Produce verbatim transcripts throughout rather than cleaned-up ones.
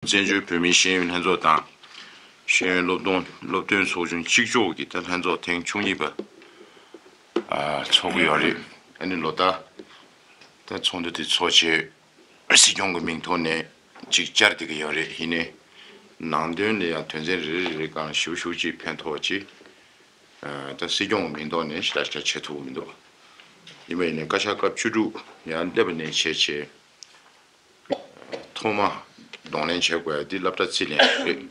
བཙན་བྱོལ་བོད་མིའི་ཤེས་ཡོན་ལྷན་ཚོགས་དང་། ཤེས་ཡོན་སློབ་སྟོན་སློབ་སྟོན་ཚོགས་ཆུང་གཅིག་ལྕོགས་ཀྱི་ད་ལྷན་ཚོགས་ཐེངས་བཅུ་གཉིས་པ་ཨ་ཚོགས་ཀྱི་ཡོད་རེད། ཨ་ནི་ལོ་ལྟར་ད་ཚོགས་འདུ་དེ་ཚོགས་བྱས་སྲིད་སྐྱོང་གི་མིང་ཐོག་ནས་ཅིག་བཅར་བསྡད་ཀྱི་ཡོད་རེད། ཡིན་ནའི་ནང་དོན་ལ་ཡང་དོན་ཚན་རེ་རེ་རེ་སྒང་ཞིབ་ཞིབ་ཅིག་ཕན་ཐོགས་ཅིག་ཨ་ད་སྲིད་སྐྱོང་གི་མིང་ཐོག་ནས་ཞེ་དྲག་ཞེ་དྲག་བྱེད་ཐུབ་ཀྱི་མི་འདུག་ཡིན་པ་ཡིན་ནའི་བཀའ་ཤག་སྐབས་བཅུ་དྲུག་ཡང་སླེབས་པ་ནས་བྱས་བྱས། ཐོག་མ་གདོང་ལེན་བྱེད་དགོས་ཡ་འདི་སློབ་གྲྭ་རྩིས་ལེན་རེད།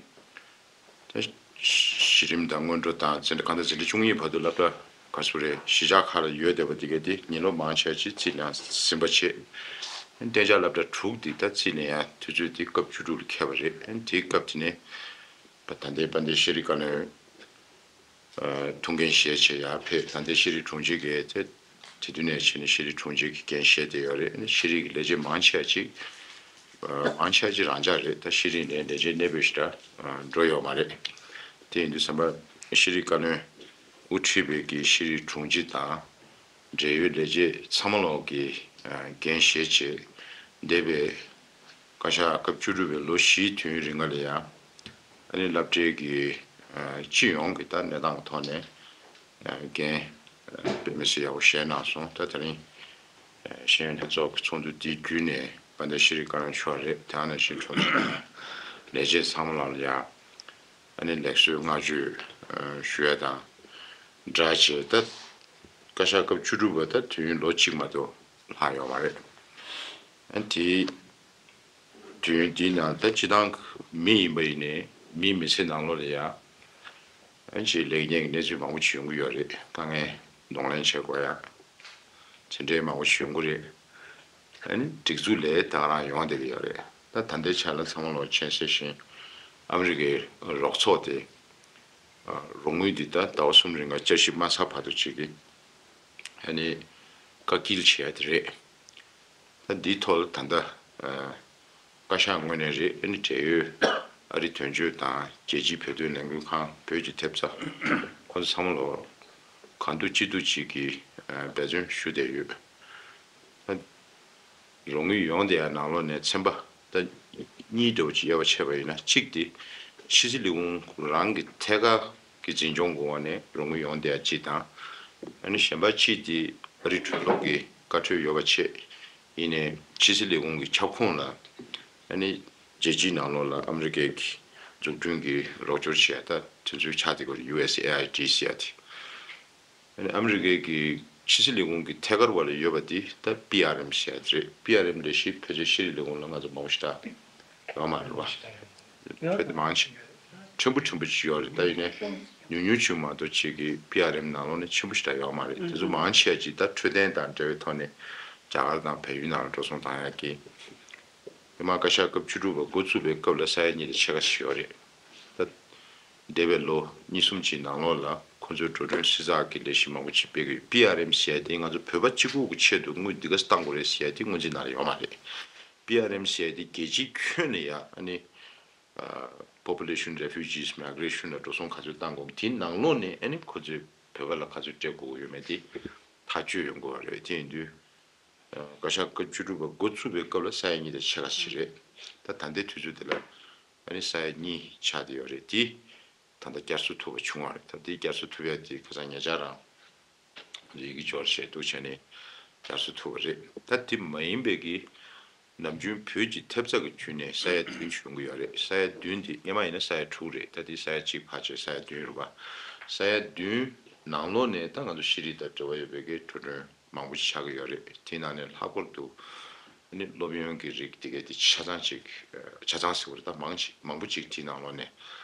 ད་གཞི་རིམ་དང་སྔོན་འགྲོ་དང་འཛིན་གྲྭ་གང་ལྟར་འཛིན་གྲྭ་བཅུ་གཉིས་བར་དུ་སློབ་གྲྭ་ག་ཚོད་རེད། གཞིས་ཆགས་ཁག་ལ་ཡོད་བསྡད་པ་འདི་གས་འདི་ཉིན་ལོ་མང་ཆེ་ཅིག་རྩིས་ལེན་ཟིན་པ་བྱས། གཏན་འཇགས་སློབ་གྲྭ་དྲུག་འདི་ད་རྩིས་ལེན་ཡ་དུས་ཚོད་འདི་སྐབས་བཅུ་དྲུག་ལ་འཁེལ་བ་རེད། དེའི་སྐབས་དེ་ནས་ད་ལྟའི་དཔལ་ལྡན་ཤེས་རིག་བཀའ་བློན། ཐུགས་འགན་བཞེས་བྱས་ཡར་ཕེབས། ད་ལྟའི་ཤེས་རིག་དྲུང་ཆེ་གིས་དེ་དེ་དུས་ནས་བྱས་ནས་ཤེས་རིག་དྲུང་ཆེ་གི་འགན་བཞེས་བསྡད་ཡོད་རེད། ཤེས་རིག་གི་ལས་བྱེད་མང་ཆེ་ཅིག་མང་ཆེ་ཅིག་རང་འཇགས་རེད། ད་ཤེས་རིག་ནས་ལས་བྱེད་གནས་སྤོས་ཞེ་དྲག་འགྲོ་ཡོད་མ་རེད། དེ་ཡིན་དུས་ཙམ་པ་ཤེས་རིག་བཀའ་བློན་དབུ་ཁྲིད་པའི་གི་ཤེས་རིག་དྲུང་ཆེ་དང་འབྲེལ་ཡོད་ལས་བྱེད་ཚང་མ་ལོག་གི་འགན་བཞེས་བྱས་འདས་པའི་བཀའ་ཤག་སྐབས་བཅུ་དྲུག་པའི་ལོ་བཞིའི་དུས་ཡུན་རིང་ལ་ཡང་ཨ་ནི་སློབ་གྲྭའི་གི་སྤྱི་ཡོངས་ཀྱི་ད་གནས་སྟངས་ཐོག་ནས་འགན་དཔེ་མི་སྲིད་ཡག་པོ་བཞེས་གནང་སོང་། ད་དེ་རིང་ཤེས་ཡོན་ལྷན་ཚོགས་ཀྱི་ཚོགས་འདུ་འདི་བརྒྱུད་ནས་དཔལ་ལྡན་ཤེས་རིག་བཀའ་བློན་མཆོག་རེད། དེ་ནང་བཞིན་དྲུང་ཆེ་དང་ལས་བྱེད་ཚང་མ་ལ་ཡང་ཨ་ནི་ལེགས་གསོལ་བསྔགས་བརྗོད་ཞུ་ཡ་དང་སྦྲགས་བྱས། ད་བཀའ་ཤག་སྐབས་བཅུ་དྲུག་པ་ད་དུས་ཡུན་ལོ་གཅིག་མ་གཏོགས་ལྷག་ཡོད་མ་རེད། ཨ་དེ་དུས་ཡུན་འདིའི་ནང་ད་སྤྱི་བཏང་མི་ཡིན་པ་ཡིན་ནའི་མིའི་མི་ཚེ་ནང་ལོགས་ལ་ཡང་ཨ་ཅིག་ལེགས་ཉེས་ཀྱི་གནས་ཚུལ་མང་པོ་ཞིག་ཡོང་གི་ཡོད་རེད། དཀའ་ངལ་གདོང་ལེན་བྱེད་དགོས་ཡ་དེ་འདྲའི་མང་པོ་ཞིག་ཡོང་གི་རེད། ཨ་ནི་སྒྲིག་འཛུགས་ལས་ད་ག་རང་ཡོང་བསྡད་ཀྱི་ཡོད་རེད། ད་ད་ལྟའི་ཆ་ལ་ཚང་མ་ལོག་མཁྱེན་གསལ་བཞིན་ཨ་མི་རི་ཀའི་རོགས་ཚོགས་དེ་རོགས་དངུལ་འདི་ད་ཟླ་བ་གསུམ་རིང་ལ་བསྐྱར་ཞིབ་མ་ཚར་བར་དུ་བྱེད་ཀྱི་ཨ་ནི་བཀག་སྐྱིལ་བྱས་ཡ་དེ་རེད། ད་འདིའི་ཐོག་ལ་ད་ལྟ་བཀའ་ཤག་ངོས་ནས་རེད། ཨ་ནི་འབྲེལ་ཡོད་ཨ་རི་དོན་གཅོད་དང་རྒྱལ་སྤྱིའི་བོད་དོན་ལས་འགུལ་ཁང་བོད་ཀྱི་ཐེབས་རྩ་ཁོ་ཚོ་ཚང་མ་ལོག་གང་ཐུབ་ཅི་ཐུབ་ཅིག་གིས་འབད་བརྩོན་ཞུ་བསྡད་ཡོད། ད་རོགས་དངུལ་ཡོང་བསྡད་ཡ་ནང་ལོགས་ནས་ཚན་པ་ད་གཉིས་འདྲ་བོ་ཅིག་དབྱེ་བ་ཕྱེ་བ་ཡིན་ན། གཅིག་དེ་ཕྱི་སྲིད་ལས་ཁུངས་རང་གི་ཐད་ཀར་གྱི་འཛིན་སྐྱོང་གི་འོག་ནས་རོགས་དངུལ་ཡོང་བསྡད་ཡ་གཅིག་དང་། ཨ་ནི་གཞན་པ་གཅིག་དེ་ཨ་རི་གྲོས་ཚོགས་ཀྱི་བཀའ་འཁྲོལ་ཡོད་པ་བྱས། ཡིན་ནའི་ཕྱི་སྲིད་ལས་ཁུངས་ཀྱི་ཁྱབ་ཁོངས་ལ་ཨ་ནི་རྒྱལ་སྤྱིའི་ནང་ལོགས་ལ་ཨ་མི་རི་ཀའི་གི་འཛུགས་སྐྲུན་གྱི་རོགས་སྐྱོར་བྱེད་ཡ་ད་དེ་ཚོའི་ཆ་དེ་གོ་ཡུ་ཨེས་ཨེ་ཨའི་ཌི་ཟེར་ཡ་དེ། ཨ་ནི་ཨ་མི་རི་ཀའི་གི་ཕྱི་སྲིད་ལས་ཁུངས་ཀྱི་ཐད་ཀར་བ་ལ་ཡོད་པ་དེ་ད་པི་ཨར་ཨེམ་ཟེར་ཡ་དེ་རེད། པི་ཨར་ཨེམ་ལས་གཞི་ཕལ་ཆེར་ཤེས་རིག་ལས་ཁུངས་ལ་ང་ཚོ་མང་པོ་ཞེ་དྲག་ཡོད་མ་རེད་བ། ཡོད་རེད། མང་ཆེ་ཕྲན་བུ་ཕྲན་བུ་ཅིག་ཡོད་རེད། ད་ཡིན་ནའི་ཉུང་ཉུང་ཅིག་མ་གཏོགས་ཅིག་གི་པི་ཨར་ཨེམ་ནང་ལོགས་ནས་ཆེན་པོ་ཞེ་དྲག་ཡོད་མ་རེད། དེ་ཚོ་མང་ཆེ་ཅིག་ད་འཕྲོད་བསྟེན་དང་འབྲེལ་བའི་ཐོག་ནས་རྒྱ་གར་དང་བལ་ཡུལ་ནང་ལ་འགྲོ་སོང་བཏང་ཡག་གི། མི་དམངས་བཀའ་ཤག་སྐབས་བཅུ་དྲུག་པ་འགོ་བཙུགས་པའི་སྐབས་ལ་ས་ཡ་གཉིས་དང་ཕྱེད་ཀ་ཞིག་ཡོད་རེད། ད་འདས་པའི་ལོ་གཉིས་གསུམ་གྱི་ནང་ལོགས་ལ་ཁོ་ཚོའི་འགྲོ་གྲོན་བསྲི་ཚགས་ཀྱི་ལས་གཞི་མང་པོ་ཅིག་སྤེལ་གྱི་ཡོད། པི་ཨར་ཨེམ་ཟེར་ཡ་དེ་ང་ཚོ་བོད་པ་གཅིག་པུ་གི་ཆེད་དུ་དངུལ་འདི་ག་བཏང་དགོས་རེད་ཟེར་ཡ་དེ་སྔོན་རྩིས་ནང་ལ་ཡོད་མ་རེད། པི་ཨར་ཨེམ་ཟེར་ཡ་དེ་རྒྱལ་སྤྱིའི་ཁྱོན་ནས་ཡ་ཨ་ནི་Population Refugees Migration ལ་འགྲོ་སོང་ག་ཚོད་བཏང་དགོས། དེའི་ནང་ལོགས་ནས་ཨ་ནི་ཁོ་ཚོས་བོད་པ་ལ་ག་ཚོད་སྤྲད་དགོས་ཀྱི་ཡོད་མེད་དེ་ཐག་གཅོད་ཡོང་དགོས་པ་རེད། དེ་ཡིན་དུས་བཀའ་ཤག་སྐབས་བཅུ་དྲུག་པ་འགོ་བཙུགས་པའི་སྐབས་ལ་ས་ཡ་གཉིས་དང་ཕྱེད་ཀ་ཞིག་རེད། ད་ད་ལྟའི་དུས་ཚོད་དེ་ལ་ཨ་ནི་ས་ཡ་གཉིས་ཆགས་བསྡད་ཡོད་རེད། དེ་ད་ལྟ་བསྐྱར་གསོ་ཐུབ་པ་བྱུང་བ་རེད། ད་དེ་བསྐྱར་གསོ་ཐུབ་ཡ་དེ་ཁ་སང་ཉེ་ཆར་རང་ཡི་གེ་འབྱོར་བྱས་འདུག་བྱས་ནས་བསྐྱར་གསོ་ཐུབ་པ་རེད། ད་དེ་མ་ཡིན་པའི་གི་ནམ་རྒྱུན་བོད་ཀྱི་ཐེབས་རྩ་གི་བརྒྱུད་ནས་ས་ཡ་བདུན་བྱུང་གི་ཡོད་རེད། ས་ཡ་བདུན་དེ་སྔོན་མ་ཡིན་ན་ས་ཡ་དྲུག་རེད། ད་དེ་ས་ཡ་གཅིག་ཕར་བྱས་ས་ཡ་བདུན་རེད་པ། ས་ཡ་བདུན་ནང་ལོགས་ནས་ད་ང་ཚོ་ཤེས་རིག་དང་འབྲེལ་བ་ཡོད་པའི་གི་འགྲོ་གྲོན་མང་པོ་ཞིག་ཆགས་ཀྱི་ཡོད་རེད། དེའི་ནང་ནས་ལྷག་པར་དུ་ནི་སློབ་ཡོན་གྱི་རིགས་དེ་གའི་དེ་ཆ་ཚང་ཅིག་ཆ་ཚང་ཟེར་བ་རེད། ད་མང་ཅིག་མང་པོ་ཅིག་དེའི་ནང་ལོགས་ནས་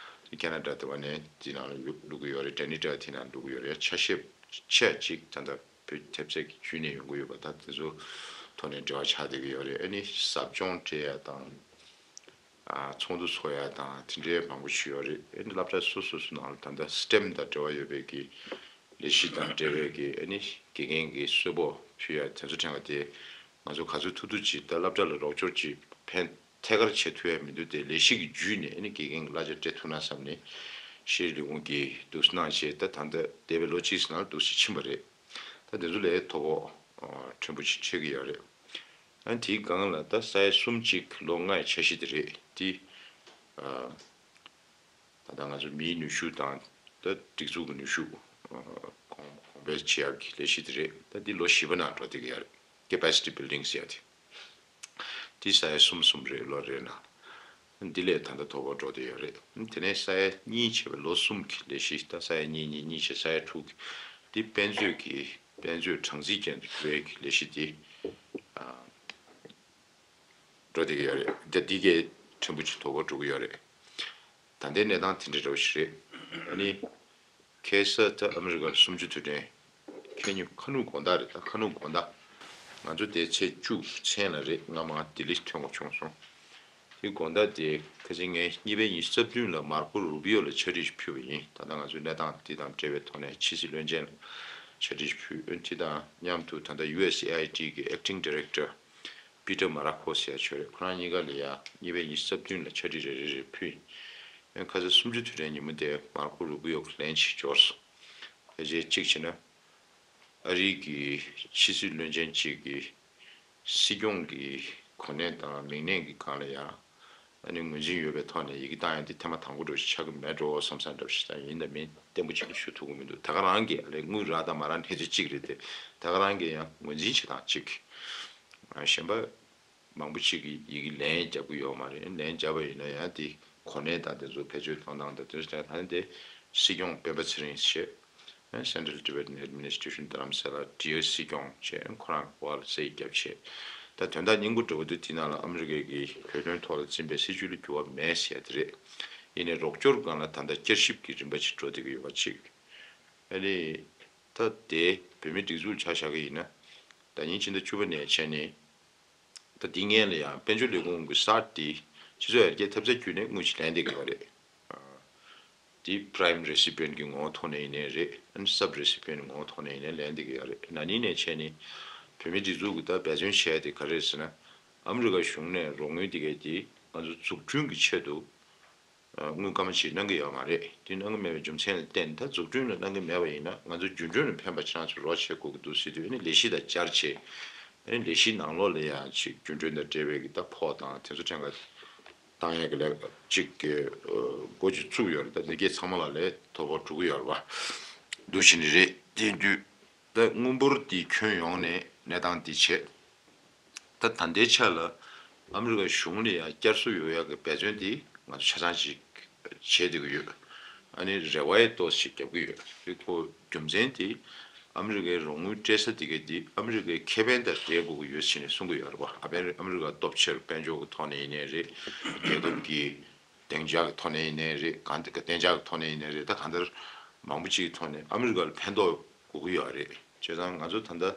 ཁེ་ན་ཌ་དེ་བ་ནས་དེའི་ནང་ལ་བླུག་བླུག་གི་ཡོད་རེད། ཌན་ནི་ཌ་དེའི་ནང་བླུག་གི་ཡོད་རེད། ཆ་ཤས་ཆ་ཅིག་ད་ལྟ་བོད་ཐེབས་རྩ་གི་བརྒྱུད་ནས་ཡོང་གི་ཡོད་པ། ད་དེ་ཚོ་ཐོག་ནས་འབྲེལ་བ་ཆགས་བསྡད་ཀྱི་ཡོད་རེད། ཨ་ནི་ཟབ་སྦྱོང་སྤྲད་ཡ་དང་ཨ་ཚོགས་འདུ་ཚོགས་ཡ་དང་དེ་འདྲའི་མང་པོ་ཞིག་ཡོད་རེད། ཨ་ནི་སློབ་གྲྭ་སོ་སོ་སོ་ནང་ལ་ད་ལྟ་སི་ཊེམ་དང་འབྲེལ་བ་ཡོད་པའི་གི་ལས་གཞི་དང་འབྲེལ་བའི་གི་ཨ་ནི་དགེ་རྒན་གྱི་གསོལ་ཕོགས་ཕུལ་ཡ་དེ་ཚོ་ཕྲན་བུ་དེ་ང་ཚོ་ག་ཚོད་ཐུབ་ཐུབ་ཅིག་ད་སློབ་གྲྭ་ལ་རོགས་སྐྱོར་ཅིག་ཕན་ཐད་ཀར་བྱེད་ཐུབ་ཡ་མི་འདུག་སྟེ། ལས་གཞི་གི་བརྒྱུད་ནས་ཨ་ནི་དགེ་རྒན་གྱི་གླ་ཆ་སྤྲད་ཐུབ་ན་བསམ་ནས་ཤེས་རིག་ལས་ཁུངས་ཀྱིས་འདུག་སེ་གནང་བྱས། ད་ད་ལྟ་འདས་པའི་ལོ་གཅིག་ཙམ་ནང་འདུག་སེ་ཕྱིན་པ་རེད། ད་དེ་ཚོ་ལས་དོ་ཕོག་ཕྲན་བུ་ཅིག་ཆགས་ཀྱི་ཡོད་རེད། ཨ་ནི་དེའི་སྒང་ལ་ད་ས་ཡ་གསུམ་གཅིག་ལོ་ལྔའི་འཆར་གཞི་དེ་རེད། དེ་ ད་ལྟ་ང་ཚོ་མིའི་ནུས་ཤུགས་དང་ད་སྒྲིག་འཛུགས་ཀྱི་ནུས་ཤུགས་གོང་གོང་འཕེལ་བྱེད་ཡག་གི་ལས་གཞི་དེ་རེད། ད་འདི་ལོ་བཞི་པ་ནང་འགྲོ་བསྡད་ཀྱི་ཡོད་རེད། Capacity Building ཟེར་ཡག་དེ། འདི་ས་ཡ་གསུམ་གསུམ་རེ་ལོ་རེ་ནང་། འདི་ལས་ད་ལྟ་དོ་ཕོག་འགྲོ་བསྡད་ཡོད་རེད། དེ་ནས་ས་ཡ་གཉིས་བྱས་པའི་ལོ་གསུམ་གྱི་ལས་གཞི། ད་ས་ཡ་གཉིས་གཉིས་གཉིས་བྱས་ས་ཡ་དྲུག་གི་འདི་དཔེ་མཛོད་ཀྱི་དཔེ་མཛོད་གྲངས་རྩིས་ཅན་དུ་འགྱུར་བའི་གི་ལས་གཞི་འདི་འགྲོ་བསྡད་ཀྱི་ཡོད་རེད། ད་འདི་གས་ཕྲན་བུ་ཅིག་དོ་ཕོག་འགྲོ་གི་ཡོད་རེད། ད་ལྟའི་གནས་སྟངས་དེ་འདྲ་འདྲ་བོ་ཞིག་རེད། ཨ་ནི། ཁ་སང་ད་ཨ་མི་རི་ཀ་གསུམ་བཅུ་དུས་དྲན། ཁེ་ཉིན་ཁ་ནུབ་དགོང་དག་རེད། ད་ཁ་ནུབ་དགོང་དག་ང་ཚོ་དེ་ཚེས་བཅུ་མཚན་ལ་རེད། སྔ་མ་ལྡི་ལི་ཐོན་དགོས་བྱུང་སོང་། དེ་དགོང་དག་དེ་ཁ་སང་ངས་གཉིས་པའི་ཉི་ཤུ་རྩ་བདུན་ལ་མར་ཁོ་རུ་བི་ཡོ་ལ་ཕྱག་བྲིས་ཤིག་ཕུལ་བ་ཡིན། ད་ལྟ་ང་ཚོའི་གནས་སྟངས་འདི་དང་འབྲེལ་བའི་ཐོག་ནས་ཕྱི་སྲིད་བློན་ཆེན་ལ་ཕྱག་བྲིས་ཤིག་ཕུལ། དེ་དང་མཉམ་དུ་ད་ལྟ་ཡུ་ཨེས་ཨེ་ཨའི་ཌི་གི་Acting Director Peter Marocco ཟེར་ཡ་ཅིག་ཡོད་རེད། ཁོ་རང་གཉིས་ཀ་ལ་ཡ་གཉིས་པའི་ཉི་ཤུ་རྩ་བདུན་ལ་ཕྱག་བྲིས་རེ་རེ་རེ་ཕུལ་ཡིན། ཁ་སང་གསུམ་བཅུ་དུས་དྲན་ཉིན་མོ་དེ་མར་ཁོ་རུ་བི་ཡོ་གི་ལན་ཅིག་འབྱོར་སོང་། ཕལ་ཆེར་གཅིག་བྱས་ན། ཨ་རིའི་གི་ཕྱི་སྲིད་བློན་ཆེན་གཅིག་གིས་སྲིད་སྐྱོང་གི་གོ་གནས་དང་མིང་གནས་ཀྱི་སྒང་ལ་ཡང་ཨ་ནི་ངོས་འཛིན་ཡོད་པའི་ཐོག་ནས་ཡི་གེ་བཏང་ཡ་འདི་ཐེངས་མ་དང་པོ་འདྲ་ཞིག་ཆགས་ཀྱི་མེད་འགྲོ་བསམ་བསམ་འདྲ་ཞིག་དང་། ཡིན་དང་མིན་བརྟན་པོ་ཅིག་ལ་ཞུ་ཐུབ་ཀྱི་མི་འདུག་ད་ག་རང་གིས་ཨ་ལས་དངུལ་རག་དང་མ་རག་གནས་ཚུལ་གཅིག་རེད་དེ། ད་ག་རང་གིས་ཡང་ངོས་འཛིན་བྱེད་སྟངས་གཅིག་གཞན་པ་མང་པོ་ཅིག་གིས་ཡི་གེ་ལན་རྒྱབ་ཀྱི་ཡོད་མ་རེད། ལན་རྒྱབ་པ་ཡིན་ན་ཡང་དེ་གོ་གནས་དང་དེ་ཚོ་བེད་སྤྱོད་གཏོང་སྟངས་དང་དེ་ཚོ་ད་ནི་དེ་སྲིད་སྐྱོང་སྤེན་པ་ཚེ་རིང་ཞེས། Central Tibetan Administration Dharamsala Dear སྲིད་སྐྱོང་བྱས། ཁོ་རང་འོག་ལ་རྩིས་རྒྱབ་བྱས། ད་དོན་དག་སྙིང་པོ་འདྲ་བོ་འདི་དེ་ནང་ལ་ཨ་མི་རི་ཀའི་གི་བོད་དོན་ཐོག་ལ་འཛིན་པའི་སྲིད་བྱུས་ལ་འགྱུར་བ་མེད་ཟེར་ཡ་དེ་རེད། ཡིན་ནའི་རོགས་སྐྱོར་སྒང་ལ་ད་ལྟ་བསྐྱར་ཞིབ་ཀྱི་རིམ་པ་ཅིག་འགྲོ་བསྡད་ཀྱི་ཡོད་པ་གཅིག་ཨ་ནི། ད་དེ་བོད་མིའི་སྒྲིག་འཛུགས་ཆ་བཞག་གི་ཡིན་ན། ཟླ་ཉིན་ཕྱི་ཟླ་བཅུ་པ་ནས་བྱས་ནས། ད་འདི་སྔོན་ལ་ཡང་དཔལ་འབྱོར་ལས་ཁུངས་ཀྱི་གསར་དེ་སྤྱི་ཚོགས་ཡར་རྒྱས་ཐེབས་རྩ་བརྒྱུད་ནས་དངུལ་ཅིག་ལེན་བསྡད་ཀྱི་ཡོད་རེད། ཨ། དེ་Prime Recipient གི་ངོ་བོ་ཐོག་ནས་ཡིན་ནའི་རེད། ཨ་ནི་Sub Recipient ངོ་བོ་ཐོག་ནས་ཡིན་ནའི་ལེན་བསྡད་ཀྱི་ཡོད་རེད། ན་ནིང་ནས་བྱས་ནས་བོད་མིའི་སྒྲིག་འཛུགས་ཀྱི་ད་འབད་བརྩོན་བྱས་ཏེ་ག་རེ་རེད་ཟེར་ན། ཨ་མི་རི་ཀ་གཞུང་ནས་རོགས་དངུལ་དེ་གའི་དེ་ང་ཚོ་འཛུགས་སྐྲུན་གྱི་ཆེད་དུ། དངུལ་སྐར་མ་ཅིག་གནང་གི་ཡོད་མ་རེད། དེ་གནང་གི་མེད་པའི་རྒྱུ་མཚན་ལ་བརྟེན། ད་འཛུགས་སྐྲུན་ལ་གནང་གི་མེད་པ་ཡིན་ན་ང་ཚོ་རྒྱུན་གྲོན་ལ་ཕན་པ་ཁྱེད་རང་ཚོས་རོགས་བྱེད་དགོས་ཀྱི་འདུག་ཟེར་དུས། ཨ་ནི་ལས་གཞི་དང་སྦྱར་བྱས། ཨ་ནི་ལས་གཞིའི་ནང་ལོགས་ལ་ཡང་ཅིག་རྒྱུན་གྲོན་དང་འབྲེལ་བའི་གི་ད་ཕོགས་དང་དེ་ཚོ་ཕྲན་ཁ་བཏང་ཡས་ཀྱི་ལས་ཀ་ཅིག་གི་འགོ་ཅིག་བཙུགས་ཡོད་རེད། ད་འདི་གའི་ཚང་མ་ལ་ལས་དོ་ཕོག་འགྲོ་གི་ཡོད་རེད་པ། འདུག་བྱས་ནས་རེད། དེ་དུས་ད་དངུལ་འབོར་འདི་ཁྱོན་ཡོངས་ནས་གནས་སྟངས་འདི་བྱས། ད་ད་ལྟའི་ཆ་ལ་ཨ་མི་རི་ཀ་གཞུང་ལ་ཡང་བསྐྱར་གསོ་ཡོང་ཡག་གི་འབད་བརྩོན་དེ་ང་ཚོ་ཆ་ཚང་ཞིག་བྱེད་བསྡད་ཀྱི་ཡོད། ཨ་ནི་རེ་བ་ཡང་ཏོག་ཙམ་ཞིག་རྒྱབ་ཀྱི་ཡོད། དེ་ཁོ་རྒྱུ་མཚན་དེ་ཨ་མི་རི་ཀའི་རོགས་དངུལ་སྤྲད་ས་དེ་ག་དེ་ཨ་མི་རི་ཀའི་ཁེ་ཕན་དང་འབྲེལ་དགོས་ཀྱི་ཡོད་ཟེར་ནས་གསུང་གི་ཡོད་རེད་པ། ཨ་ཕན་ཨ་མི་རི་ཀ་སྟོབས་ཆེར་དཔལ་འབྱོར་གྱི་ཐོག་ནས་ཡིན་ནའི་རེད། རྒྱལ་ཁབ་ཀྱི་བདེ་འཇགས་ཀྱི་ཐོག་ནས་ཡིན་ནའི་རེད། གང་ལྟར་བདེ་འཇགས་ཀྱི་ཐོག་ནས་ཡིན་ནའི་རེད། ད་གང་ལྟར་མང་པོ་ཅིག་གི་ཐོག་ནས་ཨ་མི་རི་ཀ་ལ་ཕན་ཐོགས་དགོས་ཀྱི་ཡོད་རེད། བྱས་ཙང་ང་ཚོ་ད་ལྟ།